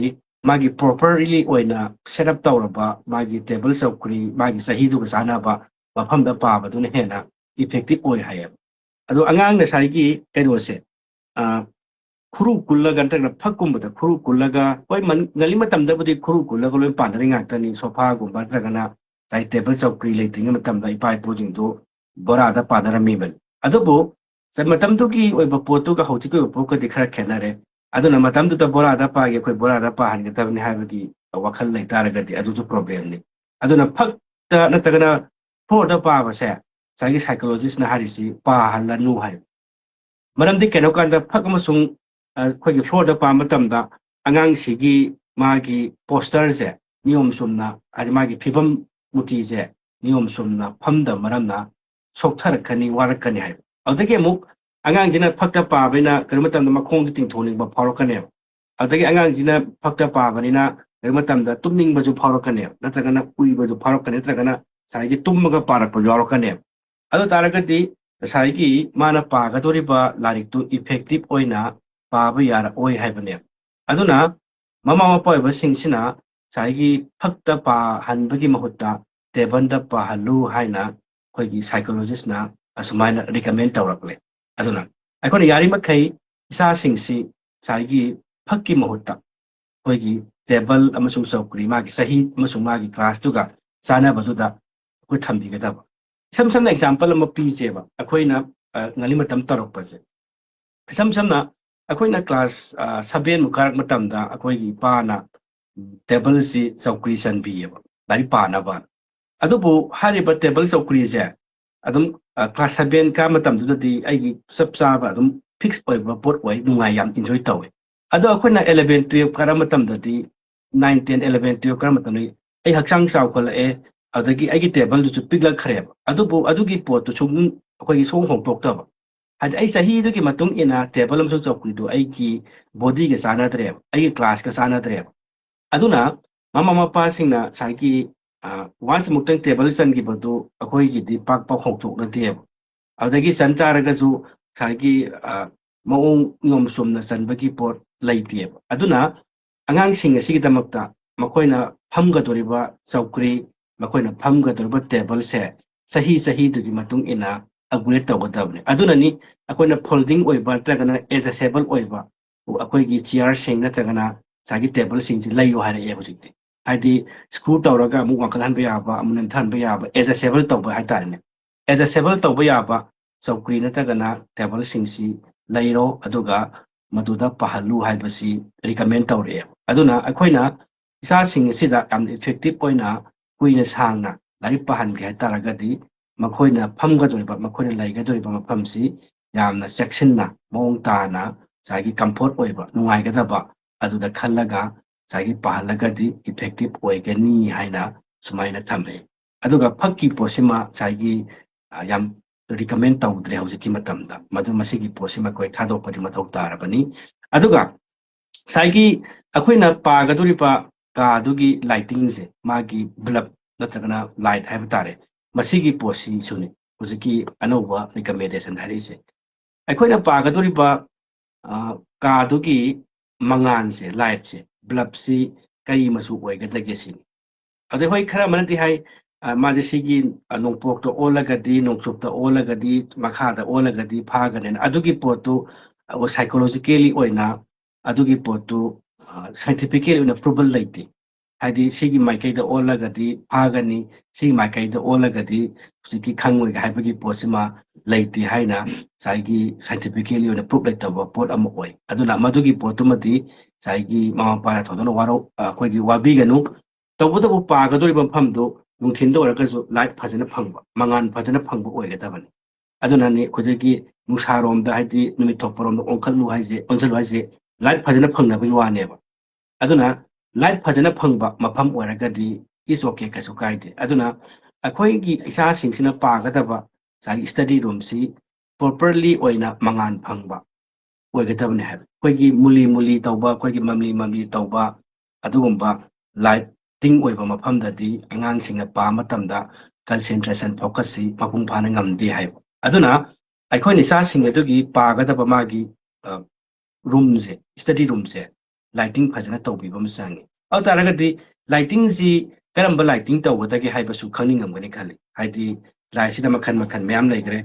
ꯃꯥꯒꯤ ꯄ꯭ꯔꯣꯄꯔꯂꯤ ꯑꯣꯏꯅ ꯁꯦꯠ ꯑꯞ ꯇꯧꯔꯕ ꯃꯥꯒꯤ ꯇꯦꯕꯜ ꯆꯧꯀ꯭ꯔꯤ ꯃꯥꯒꯤ ꯆꯍꯤꯗꯨꯒ ꯆꯥꯟꯅꯕ ꯃꯐꯝꯗ ꯄꯥꯕꯗꯨꯅ ꯍꯦꯟꯅ ꯏꯐꯦꯛꯇꯤꯞ ꯑꯣꯏ ꯍꯥꯏꯌꯦꯕ꯫ ꯑꯗꯣ ꯑꯉꯥꯡ ꯉꯁꯥꯏꯒꯤ ꯀꯩꯅꯣꯁꯦ ꯑ, ꯈꯨꯔꯨ ꯀꯨꯜꯂꯒ ꯅꯠꯇ꯭ꯔꯒꯅ ꯐꯛꯀꯨꯝꯕꯗ ꯈꯨꯔꯨ ꯀꯨꯜꯂꯒ, ꯍꯣꯏ, ꯃꯟ- ꯉꯜꯂꯤ ꯃꯇꯝꯗꯕꯨꯗꯤ ꯈꯨꯔꯨ ꯀꯨꯜꯂꯒ ꯂꯣꯏ ꯄꯥꯅꯔꯤ ꯉꯥꯛꯇꯅꯤ꯫ ꯁꯣꯐꯥꯒꯨꯝꯕ ꯅꯠꯇ꯭ꯔꯒꯅ ꯉꯁꯥꯏ ꯇꯦꯕꯜ ꯆꯧꯀ꯭ꯔꯤ ꯂꯩꯇ꯭ꯔꯤꯉꯩ ꯃꯇꯝꯗ ꯏꯄꯥ ꯏꯄꯨꯁꯤꯡꯗꯨ ꯕꯣꯔꯥꯗ ꯄꯥꯅꯔꯝꯃꯤꯕꯅꯤ꯫ ꯑꯗꯨꯕꯨ ꯆ- ꯃꯇꯝꯗꯨꯒꯤ ꯑꯣꯏꯕ ꯄꯣꯠꯇꯨꯒ ꯍꯧꯖꯤꯛꯀꯤ ꯑꯣꯏꯕ ꯄꯣꯠꯀꯗꯤ ꯈꯔ ꯈꯦꯠꯅꯔꯦ꯫ ꯑꯗꯨꯅ ꯃꯇꯝꯗꯨꯗ ꯕꯣꯔꯥꯗ ꯄꯥꯒꯦ, ꯑꯩꯈꯣꯏ ꯕꯣꯔꯥꯗ ꯄꯥꯍꯟꯒꯗꯕꯅꯤ ꯍꯥꯏꯕꯒꯤ ꯋꯥꯈꯜ ꯂꯩꯇꯥꯔꯒꯗꯤ ꯑꯗꯨꯁꯨ ꯄ꯭ꯔꯣꯕ꯭ꯂꯦꯝꯅꯤ꯫ ꯑꯗꯨꯅ ꯐꯛꯇ ꯅꯠꯇ꯭ꯔꯒꯅ floorꯗ ꯄꯥꯕꯁꯦ ꯉꯁꯥꯏꯒꯤ psychologistꯅ ꯍꯥꯏꯔꯤꯁꯤ ꯄꯥꯍꯜꯂꯅꯨ ꯍꯥꯏ꯫ ꯃꯔꯝꯗꯤ ꯀꯩꯅꯣ ꯀꯥꯟꯗ ꯐꯛ ꯑꯃꯁꯨꯡ ꯑ, ꯑꯩꯈꯣꯏꯒꯤ floorꯗ ꯄꯥꯕ ꯃꯇꯝꯗ ꯑꯉꯥꯡꯁꯤꯒꯤ ꯃꯥꯒꯤ postureꯁꯦ ꯅꯤꯌꯣꯝ ꯆꯨꯝꯅ, ꯍꯥꯏꯗꯤ ꯃꯥꯒꯤ ꯐꯤꯕꯝ ꯃꯨꯇꯤꯁꯦ ꯅꯤꯌꯣꯝ ꯆꯨꯝꯅ ꯐꯝꯗꯕ ꯃꯔꯝꯅ ꯁꯣꯛꯊꯔꯛꯀꯅꯤ, ꯋꯥꯔꯛꯀꯅꯤ ꯍꯥꯏꯕ꯫ ꯑꯗꯨꯗꯒꯤ ꯑꯃꯨꯛ ꯑꯉꯥꯡꯁꯤꯅ ꯐꯛꯇ ꯄꯥꯕꯅꯤꯅ ꯀꯔꯤꯒꯨꯝꯕ ꯃꯇꯝꯗ ꯃꯈꯣꯡꯗ ꯇꯤꯡꯊꯣꯛꯅꯤꯡꯕ ꯐꯥꯎꯔꯛꯀꯅꯦꯕ꯫ ꯑꯗꯨꯗꯒꯤ ꯑꯉꯥꯡꯁꯤꯅ ꯐꯛꯇ ꯄꯥꯕꯅꯤꯅ ꯀꯔꯤꯒꯨꯝꯕ ꯃꯇꯝꯗ ꯇꯨꯝꯅꯤꯡꯕꯁꯨ ꯐꯥꯎꯔꯛꯀꯅꯦꯕ, ꯅꯠꯇ꯭ꯔꯒꯅ ꯎꯏꯕꯁꯨ ꯐꯥꯎꯔꯛꯀꯅꯤ, ꯅꯠꯇ꯭ꯔꯒꯅ ꯉꯁꯥꯏꯒꯤ ꯇꯨꯝꯃꯒ ꯄꯥꯔꯛꯄꯁꯨ ꯌꯥꯎꯔꯛꯀꯅꯦꯕ꯫ ꯑꯗꯨ ꯇꯥꯔꯒꯗꯤ ꯉꯁꯥꯏꯒꯤ ꯃꯥꯅ ꯄꯥꯒꯗꯧꯔꯤꯕ ꯂꯥꯏꯔꯤꯛꯇꯨ effective ꯑꯣꯏꯅ ꯄꯥꯕ ꯌꯥꯔꯛꯑꯣꯏ ꯍꯥꯏꯕꯅꯦꯕ꯫ ꯑꯗꯨꯅ ꯃꯃꯥ ꯃꯄꯥ ꯑꯣꯏꯕꯁꯤꯡꯁꯤꯅ ꯉꯁꯥꯏꯒꯤ ꯐꯛꯇ ꯄꯥꯍꯟꯕꯒꯤ ꯃꯍꯨꯠꯇ tableꯗ ꯄꯥꯍꯜꯂꯨ ꯍꯥꯏꯅ ꯑꯩꯈꯣꯏꯒꯤ psychologistꯅ ꯑꯁꯨꯃꯥꯏꯅ recommend ꯇꯧꯔꯛꯂꯦ꯫ ꯑꯗꯨꯅ ꯑꯩꯈꯣꯏꯅ ꯌꯥꯔꯤꯃꯈꯩ ꯏꯆꯥꯁꯤꯡꯁꯤ ꯉꯁꯥꯏꯒꯤ ꯐꯛꯀꯤ ꯃꯍꯨꯠꯇ ꯑꯩꯈꯣꯏꯒꯤ table ꯑꯃꯁꯨꯡ ꯆꯧꯀ꯭ꯔꯤ, ꯃꯥꯒꯤ ꯆꯍꯤ ꯑꯃꯁꯨꯡ ꯃꯥꯒꯤ classꯇꯨꯒ ꯆꯥꯟꯅꯕꯗꯨꯗ ꯑꯩꯈꯣꯏ ꯊꯝꯕꯤꯒꯗꯕ꯫ ꯏꯁꯝ ꯁꯝꯅ example ꯑꯃ ꯄꯤꯁꯦꯕ, ꯑꯩꯈꯣꯏꯅ, ꯑ, ꯉꯜꯂꯤ ꯃꯇꯝ ꯇꯧꯔꯛꯄꯁꯦ꯫ ꯏꯁꯝ ꯁꯝꯅ ꯑꯩꯈꯣꯏꯅ class, ꯑ, sevenꯃꯨꯛ ꯀꯥꯔꯛ ꯃꯇꯝꯗ ꯑꯩꯈꯣꯏꯒꯤ ꯏꯄꯥꯅ, ꯎꯝ, tableꯁꯤ ꯆꯧꯀ꯭ꯔꯤ ꯆꯟꯕꯤꯌꯦꯕ, ꯂꯥꯏꯔꯤꯛ ꯄꯥꯅꯕ꯫ ꯑꯗꯨꯕꯨ ꯍꯥꯏꯔꯤꯕ table ꯆꯧꯀ꯭ꯔꯤꯁꯦ ꯑꯗꯨꯝ, ꯑ, class seven ꯀꯥ ꯃꯇꯝꯗꯨꯗꯗꯤ ꯑꯩꯒꯤ ꯆꯞ ꯆꯥꯕ ꯑꯗꯨꯝ fix ꯑꯣꯏꯕ ꯄꯣꯠ ꯑꯣꯏ, ꯅꯨꯡꯉꯥꯏ, ꯌꯥꯝ enjoy ꯇꯧꯋꯦ꯫ ꯑꯗꯣ ꯑꯩꯈꯣꯏꯅ eleven, twelve ꯀꯥꯔ ꯃꯇꯝꯗꯗꯤ, nine, ten, eleven, twelve car ꯃꯇꯝꯗꯗꯤ ꯑꯩ ꯍꯛꯆꯥꯡ ꯆꯥꯎꯈꯠꯂꯛꯑꯦ, ꯑꯗꯒꯤ ꯑꯩꯒꯤ tableꯗꯨꯁꯨ ꯄꯤꯛꯂꯛꯈ꯭ꯔꯦꯕ꯫ ꯑꯗꯨꯕꯨ ꯑꯗꯨꯒꯤ ꯄꯣꯠꯇꯨ ꯁꯨꯝ ꯑꯩꯈꯣꯏꯒꯤ ꯁꯨꯝ ꯍꯣꯡꯗꯣꯛꯇꯕ, ꯍꯥꯏꯗꯤ ꯑꯩ ꯆꯍꯤꯗꯨꯒꯤ ꯃꯇꯨꯡ ꯏꯟꯅ table ꯑꯃꯁꯨꯡ ꯆꯧꯀ꯭ꯔꯤꯗꯨ ꯑꯩꯒꯤ bodyꯒ ꯆꯥꯟꯅꯗ꯭ꯔꯦꯕ, ꯑꯩꯒꯤ classꯀ ꯆꯥꯟꯅꯗ꯭ꯔꯦꯕ꯫ ꯑꯗꯨꯅ ꯃꯃꯥ ꯃꯄꯥꯁꯤꯡꯅ ꯉꯁꯥꯏꯒꯤ, ꯑ, once ꯑꯃꯨꯛꯇꯪ table ꯆꯟꯈꯤꯕꯗꯨ ꯑꯩꯈꯣꯏꯒꯤꯗꯤ ꯄꯥꯛ ꯄꯥꯛ ꯍꯣꯡꯗꯣꯛꯅꯗꯦꯕ꯫ ꯑꯗꯨꯗꯒꯤ ꯆꯟ ꯇꯥꯔꯒꯁꯨ ꯉꯁꯥꯏꯒꯤ, ꯑ, ꯃꯑꯣꯡ ꯅꯤꯌꯣꯝ ꯆꯨꯝꯅ ꯆꯟꯕꯒꯤ ꯄꯣꯠ ꯂꯩꯇꯦꯕ꯫ ꯑꯗꯨꯅ ꯑꯉꯥꯡꯁꯤꯡ ꯑꯁꯤꯒꯤꯗꯃꯛꯇ ꯃꯈꯣꯏꯅ ꯐꯝꯒꯗꯧꯔꯤꯕ ꯆꯧꯀ꯭ꯔꯤ, ꯃꯈꯣꯏꯅ ꯐꯝꯒꯗꯧꯔꯤꯕ tableꯁꯦ ꯆꯍꯤ ꯆꯍꯤꯗꯨꯒꯤ ꯃꯇꯨꯡ ꯏꯟꯅ upgrade ꯇꯧꯒꯗꯕꯅꯤ꯫ ꯑꯗꯨꯅꯅꯤ ꯑꯩꯈꯣꯏꯅ folding ꯑꯣꯏꯕ ꯅꯠꯇ꯭ꯔꯒꯅ adjustable ꯑꯣꯏꯕ ꯑꯩꯈꯣꯏꯒꯤ chairꯁꯤꯡ ꯅꯠꯇ꯭ꯔꯒꯅ ꯉꯁꯥꯏꯒꯤ tableꯁꯤꯡꯁꯤ ꯂꯩꯌꯨ ꯍꯥꯏꯔꯛꯑꯦ ꯍꯧꯖꯤꯛꯇꯤ꯫ ꯍꯥꯏꯗꯤ screw ꯇꯧꯔꯒ ꯑꯃꯨꯛ ꯋꯥꯡꯈꯠꯍꯟꯕ ꯌꯥꯕ, ꯑꯃꯨꯛ ꯅꯦꯝꯊꯍꯟꯕ ꯌꯥꯕ, adjustable ꯇꯧꯕ ꯍꯥꯏꯇꯥꯔꯦꯅꯦ꯫ Adjustable ꯇꯧꯕ ꯌꯥꯕ ꯆꯧꯀ꯭ꯔꯤ ꯅꯠꯇ꯭ꯔꯒꯅ tableꯁꯤꯡꯁꯤ ꯂꯩꯔꯣ, ꯑꯗꯨꯒ ꯃꯗꯨꯗ ꯄꯥꯍꯜꯂꯨ ꯍꯥꯏꯕꯁꯤ recommend ꯇꯧꯔꯛꯑꯦ꯫ ꯑꯗꯨꯅ ꯑꯩꯈꯣꯏꯅ ꯏꯆꯥꯁꯤꯡ ꯑꯁꯤꯗ ꯌꯥꯝꯅ effective ꯑꯣꯏꯅ ꯀꯨꯏꯅ ꯁꯥꯡꯅ ꯂꯥꯏꯔꯤꯛ ꯄꯥꯍꯟꯒꯦ ꯍꯥꯏꯇꯥꯔꯒꯗꯤ ꯃꯈꯣꯏꯅ ꯐꯝꯒꯗꯧꯔꯤꯕ, ꯃꯈꯣꯏꯅ ꯂꯩꯒꯗꯧꯔꯤꯕ ꯃꯐꯝꯁꯤ ꯌꯥꯝꯅ ꯆꯦꯛꯁꯤꯟꯅ, ꯃꯑꯣꯡ ꯇꯥꯅ, ꯉꯁꯥꯏꯒꯤ comfort ꯑꯣꯏꯕ, ꯅꯨꯡꯉꯥꯏꯒꯗꯕ ꯑꯗꯨꯗ ꯈꯜꯂꯒ ꯉꯁꯥꯏꯒꯤ ꯄꯥꯍꯜꯂꯒꯗꯤ effective ꯑꯣꯏꯒꯅꯤ ꯍꯥꯏꯅ ꯁꯨꯃꯥꯏꯅ ꯊꯝꯃꯦ꯫ ꯑꯗꯨꯒ ꯐꯛꯀꯤ ꯄꯣꯠꯁꯤꯃ ꯉꯁꯥꯏꯒꯤ, ꯑ, ꯌꯥꯝ recommend ꯇꯧꯗ꯭ꯔꯦ ꯍꯧꯖꯤꯛꯀꯤ ꯃꯇꯝꯗ꯫ ꯃꯗꯨ, ꯃꯁꯤꯒꯤ ꯄꯣꯠꯁꯤꯃ ꯑꯩꯈꯣꯏ ꯊꯥꯗꯣꯛꯄꯗꯤ ꯃꯊꯧ ꯇꯥꯔꯕꯅꯤ꯫ ꯑꯗꯨꯒ ꯉꯁꯥꯏꯒꯤ ꯑꯩꯈꯣꯏꯅ ꯄꯥꯒꯗꯧꯔꯤꯕ ꯀꯥꯗꯨꯒꯤ lightingꯁꯦ, ꯃꯥꯒꯤ bulb ꯅꯠꯇ꯭ꯔꯒꯅ light ꯍꯥꯏꯕ ꯇꯥꯔꯦ, ꯃꯁꯤꯒꯤ ꯄꯣꯠꯁꯤꯁꯨꯅꯤ ꯍꯧꯖꯤꯛꯀꯤ ꯑꯅꯧꯕ recommendation ꯍꯥꯏꯔꯛꯏꯁꯦ꯫ ꯑꯩꯈꯣꯏꯅ ꯄꯥꯒꯗꯧꯔꯤꯕ, ꯑ, ꯀꯥꯗꯨꯒꯤ ꯃꯉꯥꯜꯁꯦ, lightꯁꯦ, bulbꯁꯤ ꯀꯔꯤ ꯃꯆꯨ ꯑꯣꯏꯒꯗꯒꯦ ꯁꯤꯅꯤ꯫ ꯑꯗꯩ ꯍꯣꯏ, ꯈꯔ ꯑꯃꯅꯗꯤ ꯍꯥꯏ, ꯑ, ꯃꯥꯁꯦ ꯁꯤꯒꯤ, ꯑ, ꯅꯣꯡꯄꯣꯛꯇ ꯑꯣꯜꯂꯒꯗꯤ, ꯅꯣꯡꯆꯨꯞꯇ ꯑꯣꯜꯂꯒꯗꯤ, ꯃꯈꯥꯗ ꯑꯣꯜꯂꯒꯗꯤ ꯐꯥꯒꯅꯦꯅ꯫ ꯑꯗꯨꯒꯤ ꯄꯣꯠꯇꯨ, ꯑ, psychologically ꯑꯣꯏꯅ ꯑꯗꯨꯒꯤ ꯄꯣꯠꯇꯨ, ꯑ, scientifically ꯑꯣꯏꯅ proven ꯂꯩꯇꯦ꯫ ꯍꯥꯏꯗꯤ ꯁꯤꯒꯤ ꯃꯥꯏꯀꯩꯗ ꯑꯣꯜꯂꯒꯗꯤ ꯐꯥꯒꯅꯤ, ꯁꯤꯒꯤ ꯃꯥꯏꯀꯩꯗ ꯑꯣꯜꯂꯒꯗꯤ ꯍꯧꯖꯤꯛꯀꯤ ꯈꯪꯉꯣꯏ ꯍꯥꯏꯕꯒꯤ ꯄꯣꯠꯁꯤꯃ ꯂꯩꯇꯦ ꯍꯥꯏꯅ ꯉꯁꯥꯏꯒꯤ scientifically ꯑꯣꯏꯅ proof ꯂꯩꯇꯕ ꯄꯣꯠ ꯑꯃ ꯑꯣꯏ꯫ ꯑꯗꯨꯅ ꯃꯗꯨꯒꯤ ꯄꯣꯠꯇꯨꯃꯗꯤ ꯉꯁꯥꯏꯒꯤ ꯃꯃꯥ ꯃꯄꯥꯅ ꯊꯣꯏꯗꯣꯛꯅ ꯋꯥꯔꯧ-, ꯑ, ꯑꯩꯈꯣꯏꯒꯤ ꯋꯥꯕꯤꯒꯅꯨ꯫ ꯇꯧꯕꯇꯕꯨ ꯄꯥꯒꯗꯧꯔꯤꯕ ꯃꯐꯝꯗꯨ ꯅꯨꯡꯊꯤꯟꯗ ꯑꯣꯏꯔꯒꯁꯨ light ꯐꯖꯅ ꯐꯪꯕ, ꯃꯉꯥꯜ ꯐꯖꯅ ꯐꯪꯕ ꯑꯣꯏꯒꯗꯕꯅꯤ꯫ ꯑꯗꯨꯅꯅꯤ ꯑꯩꯈꯣꯏꯗꯒꯤ ꯅꯨꯡꯁꯥꯔꯣꯝꯗ, ꯍꯥꯏꯗꯤ ꯅꯨꯃꯤꯠ ꯊꯣꯛꯄꯔꯣꯝꯗ ꯑꯣꯟꯈꯠꯂꯨ ꯍꯥꯏꯁꯦ, ꯑꯣꯟꯁꯤꯜꯂꯨ ꯍꯥꯏꯁꯦ, light ꯐꯖꯅ ꯐꯪꯅꯕꯒꯤ ꯋꯥꯅꯦꯕ꯫ ꯑꯗꯨꯅ light ꯐꯖꯅ ꯐꯪꯕ ꯃꯐꯝ ꯑꯣꯏꯔꯒꯗꯤ is okay, ꯀꯩꯁꯨ ꯀꯥꯏꯗꯦ꯫ ꯑꯗꯨꯅ ꯑꯩꯈꯣꯏꯒꯤ ꯏꯆꯥꯁꯤꯡꯁꯤꯅ ꯄꯥꯒꯗꯕ ꯉꯁꯥꯏꯒꯤ study roomꯁꯤ properly ꯑꯣꯏꯅ ꯃꯉꯥꯜ ꯐꯪꯕ ꯑꯣꯏꯒꯗꯕꯅꯤ ꯍꯥꯏꯕ꯫ ꯑꯩꯈꯣꯏꯒꯤ ꯃꯨꯂꯤ ꯃꯨꯂꯤ ꯇꯧꯕ, ꯑꯩꯈꯣꯏꯒꯤ ꯃꯝꯂꯤ ꯃꯝꯂꯤ ꯇꯧꯕ, ꯑꯗꯨꯒꯨꯝꯕ lighting ꯑꯣꯏꯕ ꯃꯐꯝꯗꯗꯤ ꯑꯉꯥꯡꯁꯤꯡꯅ ꯄꯥꯕ ꯃꯇꯝꯗ concentration, focusꯁꯤ ꯃꯄꯨꯡ ꯐꯥꯅ ꯉꯝꯗꯦ ꯍꯥꯏꯕ꯫ ꯑꯗꯨꯅ ꯑꯩꯈꯣꯏꯅ ꯏꯆꯥꯁꯤꯡ ꯑꯗꯨꯒꯤ ꯄꯥꯒꯗꯕ ꯃꯥꯒꯤ, ꯑ, roomꯁꯦ, study roomꯁꯦ lighting ꯐꯖꯅ ꯇꯧꯕꯤꯕ ꯑꯃ ꯆꯪꯉꯤ꯫ ꯑꯗꯨ ꯇꯥꯔꯒꯗꯤ lightingꯁꯤ ꯀꯔꯝꯕ lighting ꯇꯧꯒꯗꯒꯦ ꯍꯥꯏꯕꯁꯨ ꯈꯪꯅꯤꯡꯉꯝꯒꯅꯤ ꯈꯜꯂꯤ꯫ ꯍꯥꯏꯗꯤ lightꯁꯤꯗ ꯃꯈꯜ ꯃꯈꯜ ꯃꯌꯥꯝ ꯂꯩꯈ꯭ꯔꯦ꯫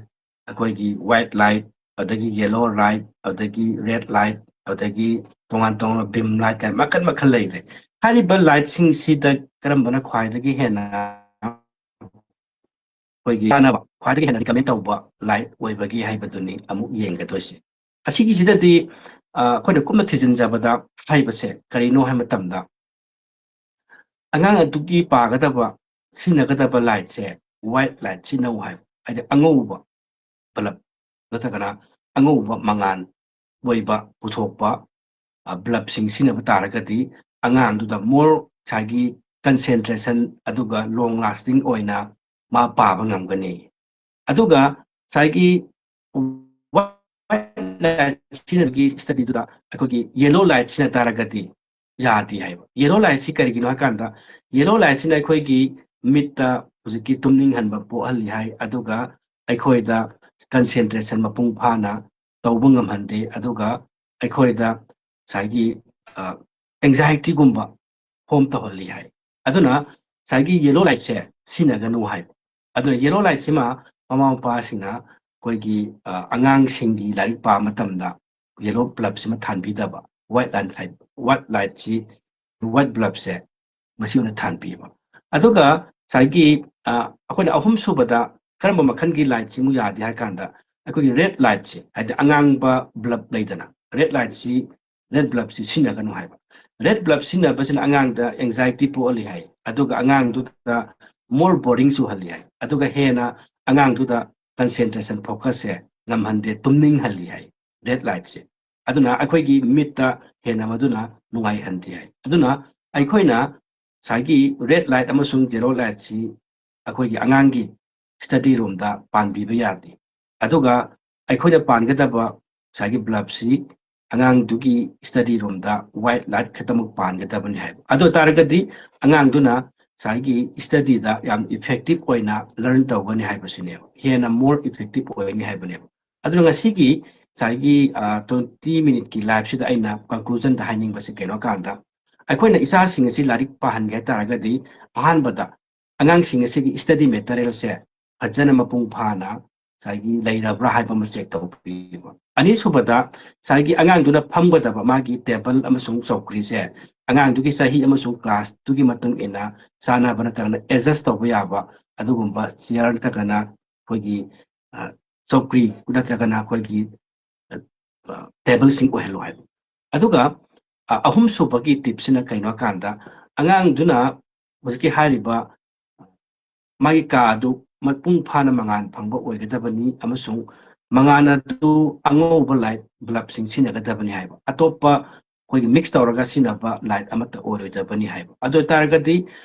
ꯑꯩꯈꯣꯏꯒꯤ white light, ꯑꯗꯒꯤ yellow light, ꯑꯗꯒꯤ red light, ꯑꯗꯒꯤ ꯇꯣꯉꯥꯟ ꯇꯣꯉꯥꯟꯕ beam light ꯀꯥꯏꯅ ꯃꯈꯜ ꯃꯈꯜ ꯂꯩꯈ꯭ꯔꯦ꯫ ꯍꯥꯏꯔꯤꯕ lightꯁꯤꯡꯁꯤꯗ ꯀꯔꯝꯕꯅ ꯈ꯭ꯋꯥꯏꯗꯒꯤ ꯍꯦꯟꯅ ꯑꯩꯈꯣꯏꯒꯤ ꯀꯥꯟꯅꯕ, ꯈ꯭ꯋꯥꯏꯗꯒꯤ ꯍꯦꯟꯅ recommend ꯇꯧꯕ light ꯑꯣꯏꯕꯒꯦ ꯍꯥꯏꯕꯗꯨꯅꯤ ꯑꯃꯨꯛ ꯌꯦꯡꯒꯗꯣꯏꯁꯦ꯫ ꯑꯁꯤꯒꯤꯁꯤꯗꯗꯤ, ꯑ, ꯑꯩꯈꯣꯏꯅ ꯀꯨꯞꯅ ꯊꯤꯖꯤꯟꯖꯕꯗ ꯍꯥꯏꯕꯁꯦ ꯀꯔꯤꯅꯣ ꯍꯥꯏꯕ ꯃꯇꯝꯗ, ꯑꯉꯥꯡ ꯑꯗꯨꯒꯤ ꯄꯥꯒꯗꯕ ꯁꯤꯖꯤꯟꯅꯒꯗꯕ ꯂꯥꯏꯠꯁꯦ ꯋꯥꯏꯠ ꯂꯥꯏꯠ ꯁꯤꯖꯤꯟꯅꯧ ꯍꯥꯏꯕ, ꯍꯥꯏꯗꯤ ꯑꯉꯧꯕ ꯕꯂꯕ ꯅꯠꯇ꯭ꯔꯒꯅ ꯑꯉꯧꯕ ꯃꯉꯥꯜ ꯑꯣꯏꯕ ꯄꯨꯊꯣꯛꯄ ꯕ꯭ꯂꯕꯁꯤꯡ ꯁꯤꯖꯤꯟꯅꯕ ꯇꯥꯔꯒꯗꯤ ꯑꯉꯥꯡꯗꯨꯗ ꯃꯣꯔ ꯉꯁꯥꯏꯒꯤ ꯀꯟꯁꯦꯟꯇ꯭ꯔꯦꯁꯟ ꯑꯗꯨꯒ ꯂꯣꯡ ꯂꯥꯁꯇꯤꯡ ꯑꯣꯏꯅ ꯃꯥ ꯄꯥꯕ ꯉꯝꯒꯅꯤ꯫ ꯑꯗꯨꯒ ꯉꯁꯥꯏꯒꯤ ꯋꯥꯏꯠ ꯂꯥꯏꯠ ꯁꯤꯖꯤꯟꯅꯕꯒꯤ ꯁ꯭ꯇꯗꯤꯗꯨꯗ ꯑꯩꯈꯣꯏꯒꯤ ꯌꯦꯂꯣ ꯂꯥꯏꯠ ꯁꯤꯖꯤꯟꯅ ꯇꯥꯔꯒꯗꯤ ꯌꯥꯗꯦ ꯍꯥꯏꯕ꯫ ꯌꯦꯂꯣ ꯂꯥꯏꯠꯁꯤ ꯀꯔꯤꯒꯤꯅꯣ ꯍꯥꯏ ꯀꯥꯟꯗ, ꯌꯦꯂꯣ ꯂꯥꯏꯠꯁꯤꯅ ꯑꯩꯈꯣꯏꯒꯤ ꯃꯤꯠꯇ ꯍꯧꯖꯤꯛꯀꯤ ꯇꯨꯝꯅꯤꯡꯍꯟꯕ ꯄꯣꯛꯍꯜꯂꯤ ꯍꯥꯏ, ꯑꯗꯨꯒ ꯑꯩꯈꯣꯏꯗ ꯀꯟꯁꯦꯟꯇ꯭ꯔꯦꯁꯟ ꯃꯄꯨꯡ ꯐꯥꯅ ꯇꯧꯕ ꯉꯝꯍꯟꯗꯦ, ꯑꯗꯨꯒ ꯑꯩꯈꯣꯏꯗ ꯉꯁꯥꯏꯒꯤ ꯑꯦꯡꯖꯥꯏꯇꯤꯒꯨꯝꯕ ꯐꯣꯝ ꯇꯧꯍꯜꯂꯤ ꯍꯥꯏ꯫ ꯑꯗꯨꯅ ꯉꯁꯥꯏꯒꯤ ꯌꯦꯂꯣ ꯂꯥꯏꯠꯁꯦ ꯁꯤꯖꯤꯟꯅꯒꯅꯨ ꯍꯥꯏꯕ꯫ ꯑꯗꯨꯅ ꯌꯦꯂꯣ ꯂꯥꯏꯠꯁꯤꯃ ꯃꯃꯥ ꯃꯄꯥꯁꯤꯡꯅ ꯑꯩꯈꯣꯏꯒꯤ ꯑ, ꯑꯉꯥꯡꯁꯤꯡꯒꯤ ꯂꯥꯏꯔꯤꯛ ꯄꯥꯕ ꯃꯇꯝꯗ ꯌꯦꯂꯣ ꯕ꯭ꯂꯕꯁꯤꯃ ꯊꯥꯟꯕꯤꯗꯕ, ꯋꯥꯏꯠ ꯂꯥꯏꯠ ꯍꯥꯏ, ꯋꯥꯏꯠ ꯂꯥꯏꯠꯁꯤ, ꯋꯥꯏꯠ ꯕ꯭ꯂꯕꯁꯦ ꯃꯁꯤ ꯑꯣꯏꯅ ꯊꯥꯟꯕꯤꯕ꯫ ꯑꯗꯨꯒ ꯉꯁꯥꯏꯒꯤ ꯑ, ꯑꯩꯈꯣꯏꯅ ꯑꯍꯨꯝ ꯁꯨꯕꯗ ꯀꯔꯝꯕ ꯃꯈꯜꯒꯤ ꯂꯥꯏꯠꯁꯤꯃꯨꯛ ꯌꯥꯗꯦ ꯍꯥꯏ ꯀꯥꯟꯗ, ꯑꯩꯈꯣꯏꯒꯤ ꯔꯦꯗ ꯂꯥꯏꯠꯁꯤ, ꯍꯥꯏꯗꯤ ꯑꯉꯥꯡꯕ ꯕ꯭ꯂꯕ ꯂꯩꯗꯅ, ꯔꯦꯗ ꯂꯥꯏꯠꯁꯤ, ꯔꯦꯗ ꯕ꯭ꯂꯕꯁꯤ ꯁꯤꯖꯤꯟꯅꯒꯅꯨ ꯍꯥꯏꯕ꯫ ꯔꯦꯗ ꯕ꯭ꯂꯕ ꯁꯤꯖꯤꯟꯅꯕꯁꯤꯅ ꯑꯉꯥꯡꯗ ꯑꯦꯡꯖꯥꯏꯇꯤ ꯄꯣꯛꯍꯜꯂꯤ ꯍꯥꯏ, ꯑꯗꯨꯒ ꯑꯉꯥꯡꯗꯨꯗ ꯃꯣꯔ ꯕꯣꯔꯤꯡ ꯆꯨꯍꯜꯂꯤ ꯍꯥꯏ, ꯑꯗꯨꯒ ꯍꯦꯟꯅ ꯑꯉꯥꯡꯗꯨꯗ ꯀꯟꯁꯦꯟꯇ꯭ꯔꯦꯁꯟ ꯐꯣꯀꯁꯁꯦ ꯉꯝꯍꯟꯗꯦ, ꯇꯨꯝꯅꯤꯡꯍꯜꯂꯤ ꯍꯥꯏ ꯔꯦꯗ ꯂꯥꯏꯠꯁꯦ꯫ ꯑꯗꯨꯅ ꯑꯩꯈꯣꯏꯒꯤ ꯃꯤꯠꯇ ꯍꯦꯟꯅ ꯃꯗꯨꯅ ꯅꯨꯡꯉꯥꯏꯍꯟꯗꯦ ꯍꯥꯏ꯫ ꯑꯗꯨꯅ ꯑꯩꯈꯣꯏꯅ ꯉꯁꯥꯏꯒꯤ ꯔꯦꯗ ꯂꯥꯏꯠ ꯑꯃꯁꯨꯡ ꯌꯦꯂꯣ ꯂꯥꯏꯠꯁꯤ ꯑꯩꯈꯣꯏꯒꯤ ꯑꯉꯥꯡꯒꯤ ꯁ꯭ꯇꯗꯤ ꯔꯨꯝꯗ ꯄꯥꯟꯕꯤꯕ ꯌꯥꯗꯦ꯫ ꯑꯗꯨꯒ ꯑꯩꯈꯣꯏꯅ ꯄꯥꯟꯒꯗꯕ ꯉꯁꯥꯏꯒꯤ ꯕ꯭ꯂꯕꯁꯤ ꯑꯉꯥꯡꯗꯨꯒꯤ ꯁ꯭ꯇꯗꯤ ꯔꯨꯝꯗ ꯋꯥꯏꯠ ꯂꯥꯏꯠ ꯈꯛꯇꯃꯛ ꯄꯥꯟꯒꯗꯕꯅꯤ ꯍꯥꯏꯕ꯫ ꯑꯗꯨ ꯑꯣꯏ ꯇꯥꯔꯒꯗꯤ ꯑꯉꯥꯡꯗꯨꯅ ꯉꯁꯥꯏꯒꯤ ꯁ꯭ꯇꯗꯤꯗ ꯌꯥꯝ ꯏꯐꯦꯛꯇꯤꯞ ꯑꯣꯏꯅ ꯂꯔꯟ ꯇꯧꯒꯅꯤ ꯍꯥꯏꯕꯁꯤꯅꯦꯕ, ꯍꯦꯟꯅ ꯃꯣꯔ ꯏꯐꯦꯛꯇꯤꯞ ꯑꯣꯏꯒꯅꯤ ꯍꯥꯏꯕꯅꯦꯕ꯫ ꯑꯗꯨꯅ ꯉꯁꯤꯒꯤ ꯉꯁꯥꯏꯒꯤ ꯇ꯭ꯋꯦꯟꯇꯤ ꯃꯤꯅꯤꯠꯀꯤ ꯂꯥꯏꯐꯁꯤꯗ ꯑꯩꯅ ꯀꯟꯀ꯭ꯂꯨꯖꯟꯗ ꯍꯥꯏꯅꯤꯡꯕꯁꯤ ꯀꯩꯅꯣ ꯀꯥꯟꯗ, ꯑꯩꯈꯣꯏꯅ ꯏꯆꯥꯁꯤꯡ ꯑꯁꯤ ꯂꯥꯏꯔꯤꯛ ꯄꯥꯍꯟꯒꯦ ꯍꯥꯏ ꯇꯥꯔꯒꯗꯤ ꯑꯍꯥꯟꯕꯗ ꯑꯉꯥꯡꯁꯤꯡ ꯑꯁꯤꯒꯤ ꯁ꯭ꯇꯗꯤ ꯃꯦꯇꯔꯤꯌꯦꯜꯁꯦ ꯐꯖꯅ ꯃꯄꯨꯡ ꯐꯥꯅ ꯉꯁꯥꯏꯒꯤ ꯂꯩꯔꯕ꯭ꯔꯥ ꯍꯥꯏꯕ ꯑꯃ ꯆꯦꯛ ꯇꯧꯕꯤꯕ꯫ ꯑꯅꯤꯁꯨꯕꯗ ꯉꯁꯥꯏꯒꯤ ꯑꯉꯥꯡꯗꯨꯅ ꯐꯝꯒꯗꯕ ꯃꯥꯒꯤ ꯇꯦꯕꯜ ꯑꯃꯁꯨꯡ ꯆꯧꯀ꯭ꯔꯤꯁꯦ ꯑꯉꯥꯡꯗꯨꯒꯤ ꯆꯍꯤ ꯑꯃꯁꯨꯡ ꯀ꯭ꯂꯥꯁꯇꯨꯒꯤ ꯃꯇꯨꯡ ꯏꯟꯅ ꯆꯥꯟꯅꯕ ꯅꯠꯇ꯭ꯔꯒꯅ ꯑꯦꯗꯖꯁ ꯇꯧꯕ ꯌꯥꯕ ꯑꯗꯨꯒꯨꯝꯕ ꯆꯤꯌꯔ ꯅꯠꯇ꯭ꯔꯒꯅ ꯑꯩꯈꯣꯏꯒꯤ ꯑ, ꯆꯧꯀ꯭ꯔꯤ ꯅꯠꯇ꯭ꯔꯒꯅ ꯑꯩꯈꯣꯏꯒꯤ ꯇꯦꯕꯜꯁꯤꯡ ꯑꯣꯏꯍꯜꯂꯨ ꯍꯥꯏꯕ꯫ ꯑꯗꯨꯒ ꯑ, ꯑꯍꯨꯝꯁꯨꯕꯒꯤ ꯇꯤꯞꯁꯤꯅ ꯀꯩꯅꯣ ꯍꯥꯏ ꯀꯥꯟꯗ, ꯑꯉꯥꯡꯗꯨꯅ ꯍꯧꯖꯤꯛꯀꯤ ꯍꯥꯏꯔꯤꯕ ꯃꯥꯒꯤ ꯀꯥ ꯑꯗꯨ ꯃꯄꯨꯡ ꯐꯥꯅ ꯃꯉꯥꯜ ꯐꯪꯕ ꯑꯣꯏꯒꯗꯕꯅꯤ ꯑꯃꯁꯨꯡ ꯃꯉꯥꯜ ꯑꯗꯨ ꯑꯉꯧꯕ light bulbꯁꯤꯡ ꯁꯤꯖꯤꯟꯅꯒꯗꯕꯅꯤ ꯍꯥꯏꯕ꯫ ꯑꯇꯣꯞꯄ ꯑꯩꯈꯣꯏꯒꯤ mix ꯇꯧꯔꯒ ꯁꯤꯖꯤꯟꯅꯕ light ꯑꯃꯠꯇ ꯑꯣꯏꯔꯣꯏꯗꯕꯅꯤ ꯍꯥꯏꯕ꯫ ꯑꯗꯨ ꯑꯣꯏꯇꯥꯔꯒꯗꯤ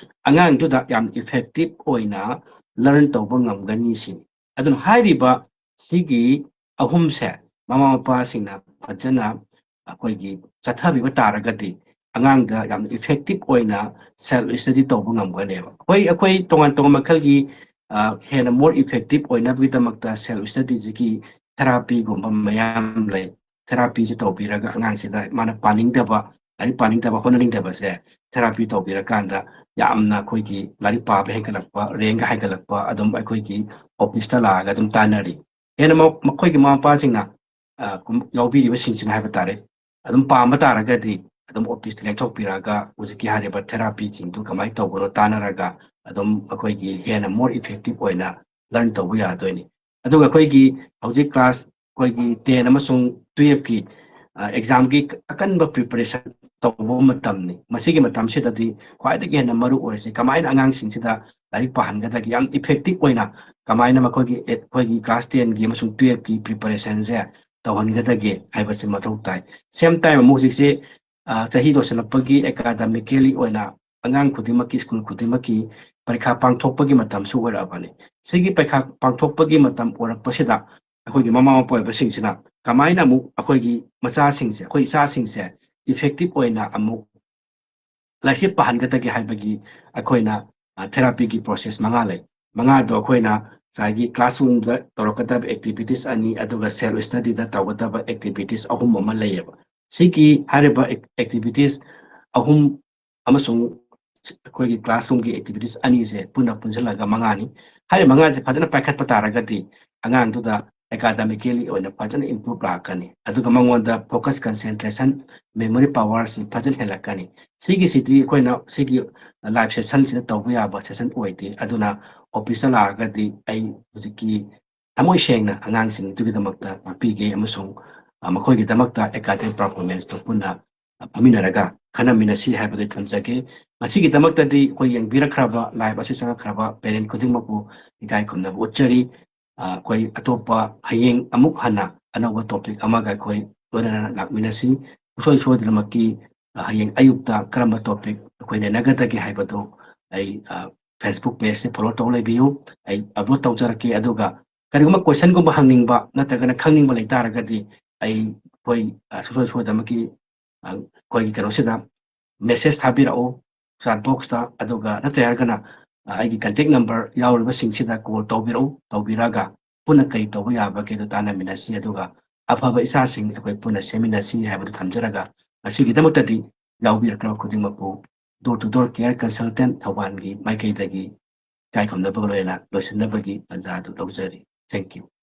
ꯑꯉꯥꯡꯗꯨꯗ ꯌꯥꯝ effective ꯑꯣꯏꯅ learn ꯇꯧꯕ ꯉꯝꯒꯅꯤ ꯁꯤꯅꯤ꯫ ꯑꯗꯨꯅ ꯍꯥꯏꯔꯤꯕ ꯁꯤꯒꯤ ꯑꯍꯨꯝꯁꯦ ꯃꯃꯥ ꯃꯄꯥꯁꯤꯡꯅ ꯐꯖꯅ ꯑꯩꯈꯣꯏꯒꯤ ꯆꯠꯊꯕꯤꯕ ꯇꯥꯔꯒꯗꯤ ꯑꯉꯥꯡꯗ ꯌꯥꯝꯅ effective ꯑꯣꯏꯅ self study ꯇꯧꯕ ꯉꯝꯒꯅꯦꯕ꯫ ꯑꯩꯈꯣꯏ, ꯑꯩꯈꯣꯏ ꯇꯣꯉꯥꯟ ꯇꯣꯉꯥꯟꯕ ꯃꯈꯜꯒꯤ, ꯑ, ꯍꯦꯟꯅ more effective ꯑꯣꯏꯅꯕꯒꯤꯗꯃꯛꯇ self studyꯁꯤꯒꯤ therapyꯒꯨꯝꯕ ꯃꯌꯥꯝ ꯂꯩ꯫ Therapyꯁꯤ ꯇꯧꯕꯤꯔꯒ ꯑꯉꯥꯡꯁꯤꯗ ꯃꯥꯅ ꯄꯥꯅꯤꯡꯗꯕ, ꯂꯥꯏꯔꯤꯛ ꯄꯥꯅꯤꯡꯗꯕ, ꯍꯣꯠꯅꯅꯤꯡꯗꯕꯁꯦ therapy ꯇꯧꯕꯤꯔꯀꯥꯟꯗ ꯌꯥꯝꯅ ꯑꯩꯈꯣꯏꯒꯤ ꯂꯥꯏꯔꯤꯛ ꯄꯥꯕ ꯍꯦꯟꯒꯠꯂꯛꯄ, rankꯒ ꯍꯥꯏꯒꯠꯂꯛꯄ ꯑꯗꯨꯝ ꯑꯩꯈꯣꯏꯒꯤ officeꯇ ꯂꯥꯛꯑꯒ ꯑꯗꯨꯝ ꯇꯥꯟꯅꯔꯤ꯫ ꯍꯦꯟꯅ ꯃ-, ꯃꯈꯣꯏꯒꯤ ꯃꯃꯥ ꯃꯄꯥꯁꯤꯡꯅ, ꯑ, ꯀꯨꯝ-, ꯌꯥꯎꯕꯤꯔꯤꯕꯁꯤꯡꯁꯤꯅ ꯍꯥꯏꯕ ꯇꯥꯔꯦ, ꯑꯗꯨꯝ ꯄꯥꯝꯕ ꯇꯥꯔꯒꯗꯤ ꯑꯗꯨꯝ officeꯇ ꯂꯦꯡꯊꯣꯛꯄꯤꯔꯛꯑꯒ ꯍꯧꯖꯤꯛꯀꯤ ꯍꯥꯏꯔꯤꯕ therapyꯁꯤꯡꯗꯨ ꯀꯃꯥꯏꯅ ꯇꯧꯕꯅꯣ ꯇꯥꯟꯅꯔꯒ ꯑꯗꯨꯝ ꯑꯩꯈꯣꯏꯒꯤ ꯍꯦꯟꯅ more effective ꯑꯣꯏꯅ learn ꯇꯧꯕ ꯌꯥꯗꯣꯏꯅꯤ꯫ ꯑꯗꯨꯒ ꯑꯩꯈꯣꯏꯒꯤ ꯍꯧꯖꯤꯛ class ꯑꯩꯈꯣꯏꯒꯤ ten ꯑꯃꯁꯨꯡ twelveꯀꯤ, ꯑ, examꯒꯤ ꯑꯀꯟꯕ preparation ꯇꯧꯕ ꯃꯇꯝꯅꯤ꯫ ꯃꯁꯤꯒꯤ ꯃꯇꯝꯁꯤꯗꯗꯤ ꯈ꯭ꯋꯥꯏꯗꯒꯤ ꯍꯦꯟꯅ ꯃꯔꯨ ꯑꯣꯏꯔꯤꯁꯤ ꯀꯃꯥꯏꯅ ꯑꯉꯥꯡꯁꯤꯡꯁꯤꯗ ꯂꯥꯏꯔꯤꯛ ꯄꯥꯍꯟꯒꯗꯒꯦ, ꯌꯥꯝ effective ꯑꯣꯏꯅ ꯀꯃꯥꯏꯅ ꯃꯈꯣꯏꯒꯤ, ꯑꯩꯈꯣꯏꯒꯤ class tenꯒꯤ ꯑꯃꯁꯨꯡ twelveꯀꯤ preparationꯁꯦ ꯇꯧꯍꯟꯒꯗꯒꯦ ꯍꯥꯏꯕꯁꯤ ꯃꯊꯧ ꯇꯥꯏ꯫ Same time ꯑꯃꯨꯛ ꯍꯧꯖꯤꯛꯁꯦ, ꯑ, ꯆꯍꯤ ꯂꯣꯏꯁꯤꯜꯂꯛꯄꯒꯤ academically ꯑꯣꯏꯅ ꯑꯉꯥꯡ ꯈꯨꯗꯤꯡꯃꯛꯀꯤ, school ꯈꯨꯗꯤꯡꯃꯛꯀꯤ ꯄꯔꯤꯈꯥ ꯄꯥꯡꯊꯣꯛꯄꯒꯤ ꯃꯇꯝꯁꯨ ꯑꯣꯏꯔꯛꯑꯕꯅꯤ꯫ ꯁꯤꯒꯤ ꯄꯔꯤꯈꯥ ꯄꯥꯡꯊꯣꯛꯄꯒꯤ ꯃꯇꯝ ꯑꯣꯏꯔꯛꯄꯁꯤꯗ ꯑꯩꯈꯣꯏꯒꯤ ꯃꯃꯥ ꯃꯄꯥ ꯑꯣꯏꯕꯁꯤꯡꯁꯤꯅ ꯀꯃꯥꯏꯅ ꯑꯃꯨꯛ ꯑꯩꯈꯣꯏꯒꯤ ꯃꯆꯥꯁꯤꯡꯁꯦ, ꯑꯩꯈꯣꯏ ꯏꯆꯥꯁꯤꯡꯁꯦ effective ꯑꯣꯏꯅ ꯑꯃꯨꯛ ꯂꯥꯏꯔꯤꯛꯁꯦ ꯄꯥꯍꯟꯒꯗꯒꯦ ꯍꯥꯏꯕꯒꯤ ꯑꯩꯈꯣꯏꯅ, ꯑ, therapyꯒꯤ process ꯃꯉꯥ ꯂꯩ꯫ ꯃꯉꯥꯗꯣ ꯑꯩꯈꯣꯏꯅ ꯉꯁꯥꯏꯒꯤ classroomꯗ ꯇꯧꯔꯛꯀꯗꯕ activities ꯑꯅꯤ, ꯑꯗꯨꯒ self studyꯗ ꯇꯧꯒꯗꯕ activities ꯑꯍꯨꯝ ꯑꯃ ꯂꯩꯌꯦꯕ꯫ ꯁꯤꯒꯤ ꯍꯥꯏꯔꯤꯕ ac-, activities ꯑꯍꯨꯝ ꯑꯃꯁꯨꯡ ꯑꯩꯈꯣꯏꯒꯤ classroomꯒꯤ activities ꯑꯅꯤꯁꯦ ꯄꯨꯟꯅ ꯄꯨꯟꯁꯤꯜꯂꯒ ꯃꯉꯥꯅꯤ꯫ ꯍꯥꯏꯔꯤꯕ ꯃꯉꯥꯁꯦ ꯐꯖꯅ ꯄꯥꯏꯈꯠꯄ ꯇꯥꯔꯒꯗꯤ ꯑꯉꯥꯡꯗꯨꯗ academically ꯑꯣꯏꯅ ꯐꯖꯅ improve ꯂꯥꯛꯀꯅꯤ, ꯑꯗꯨꯒ ꯃꯉꯣꯟꯗ focus, concentration, memory powerꯁꯤ ꯐꯖꯅ ꯍꯦꯜꯂꯛꯀꯅꯤ꯫ ꯁꯤꯒꯤꯁꯤꯗꯤ ꯑꯩꯈꯣꯏꯅ ꯁꯤꯒꯤ live sessionꯁꯤꯗ ꯇꯧꯕ ꯌꯥꯕ session ꯑꯣꯏꯗꯦ꯫ ꯑꯗꯨꯅ officeꯇ ꯂꯥꯛꯑꯒꯗꯤ ꯑꯩ ꯍꯧꯖꯤꯛꯀꯤ ꯊꯃꯣꯏ ꯁꯦꯡꯅ ꯑꯉꯥꯡꯁꯤꯡꯗꯨꯒꯤꯗꯃꯛꯇ ꯇꯥꯛꯄꯤꯒꯦ ꯑꯃꯁꯨꯡ, ꯑ, ꯃꯈꯣꯏꯒꯤꯗꯃꯛꯇ academic performanceꯇꯨ ꯄꯨꯟꯅ ꯐꯝꯃꯤꯟꯅꯔꯒ ꯈꯟꯅꯃꯤꯟꯅꯁꯤ ꯍꯥꯏꯕꯗꯨ ꯊꯝꯖꯒꯦ꯫ ꯉꯁꯤꯒꯤꯗꯃꯛꯇꯗꯤ ꯑꯩꯈꯣꯏ ꯌꯦꯡꯕꯤꯔꯛꯈ꯭ꯔꯕ, live ꯑꯁꯤ ꯆꯪꯉꯛꯈ꯭ꯔꯕ parent ꯈꯨꯗꯤꯡꯃꯛꯄꯨ ꯏꯀꯥꯏ ꯈꯨꯝꯅꯕ ꯎꯠꯆꯔꯤ꯫ ꯑ, ꯑꯩꯈꯣꯏ ꯑꯇꯣꯞꯄ ꯍꯌꯦꯡ ꯑꯃꯨꯛ ꯍꯟꯅ ꯑꯅꯧꯕ topic ꯑꯃꯒ ꯑꯩꯈꯣꯏ ꯂꯣꯏꯅꯅ ꯂꯥꯛꯃꯤꯟꯅꯁꯤ꯫ ꯁꯨꯡꯁꯣꯏ ꯁꯣꯏꯗꯅꯃꯛꯀꯤ, ꯑ, ꯍꯌꯦꯡ ꯑꯌꯨꯛꯇ ꯀꯔꯝꯕ topic ꯑꯩꯈꯣꯏ ꯅꯩꯅꯒꯗꯒꯦ ꯍꯥꯏꯕꯗꯨ ꯑꯩ, ꯑ, Facebook page ꯁꯦ follow ꯇꯧ ꯂꯩꯕꯤꯌꯨ꯫ ꯑꯩ upload ꯇꯧꯖꯔꯛꯀꯦ꯫ ꯑꯗꯨꯒ ꯀꯔꯤꯒꯨꯝꯕ question ꯒꯨꯝꯕ ꯍꯪꯅꯤꯡꯕ ꯅꯠꯇ꯭ꯔꯒꯅ ꯈꯪꯅꯤꯡꯕ ꯂꯩꯇꯥꯔꯒꯗꯤ ꯑꯩ, ꯑꯩꯈꯣꯏ, ꯑ, ꯁꯨꯡꯁꯣꯏ ꯁꯣꯏꯗꯅꯃꯛꯀꯤ, ꯑ, ꯑꯩꯈꯣꯏꯒꯤ ꯀꯩꯅꯣꯁꯤꯗ message ꯊꯥꯕꯤꯔꯛꯎ chat box ꯇ, ꯑꯗꯨꯒ ꯅꯠꯇ꯭ꯔꯦ ꯍꯥꯏꯔꯒꯅ, ꯑ, ꯑꯩꯒꯤ contact number ꯌꯥꯎꯔꯤꯕꯁꯤꯡꯁꯤꯗ call ꯇꯧꯕꯤꯔꯛꯎ꯫ ꯇꯧꯕꯤꯔꯒ ꯄꯨꯟꯅ ꯀꯔꯤ ꯇꯧꯕ ꯌꯥꯕꯒꯦꯗꯣ ꯇꯥꯟꯅꯃꯤꯟꯅꯁꯤ, ꯑꯗꯨꯒ ꯑꯐꯕ ꯏꯆꯥꯁꯤꯡ ꯑꯩꯈꯣꯏ ꯄꯨꯟꯅ ꯁꯦꯝꯃꯤꯟꯅꯁꯤ ꯍꯥꯏꯕꯗꯨ ꯊꯝꯖꯔꯒ, ꯉꯁꯤꯒꯤꯗꯃꯛꯇꯗꯤ ꯌꯥꯎꯕꯤꯔꯛꯂꯕ ꯈꯨꯗꯤꯡꯃꯛꯄꯨ Door to Door Care Consultant ꯊꯧꯕꯥꯜꯒꯤ ꯃꯥꯏꯀꯩꯗꯒꯤ ꯏꯀꯥꯏ ꯈꯨꯝꯅꯕꯒ ꯂꯣꯏꯅꯅ ꯂꯣꯏꯁꯤꯟꯅꯕꯒꯤ ꯇꯥꯟꯖꯥ ꯑꯗꯨ ꯂꯧꯖꯔꯤ꯫ Thank you꯫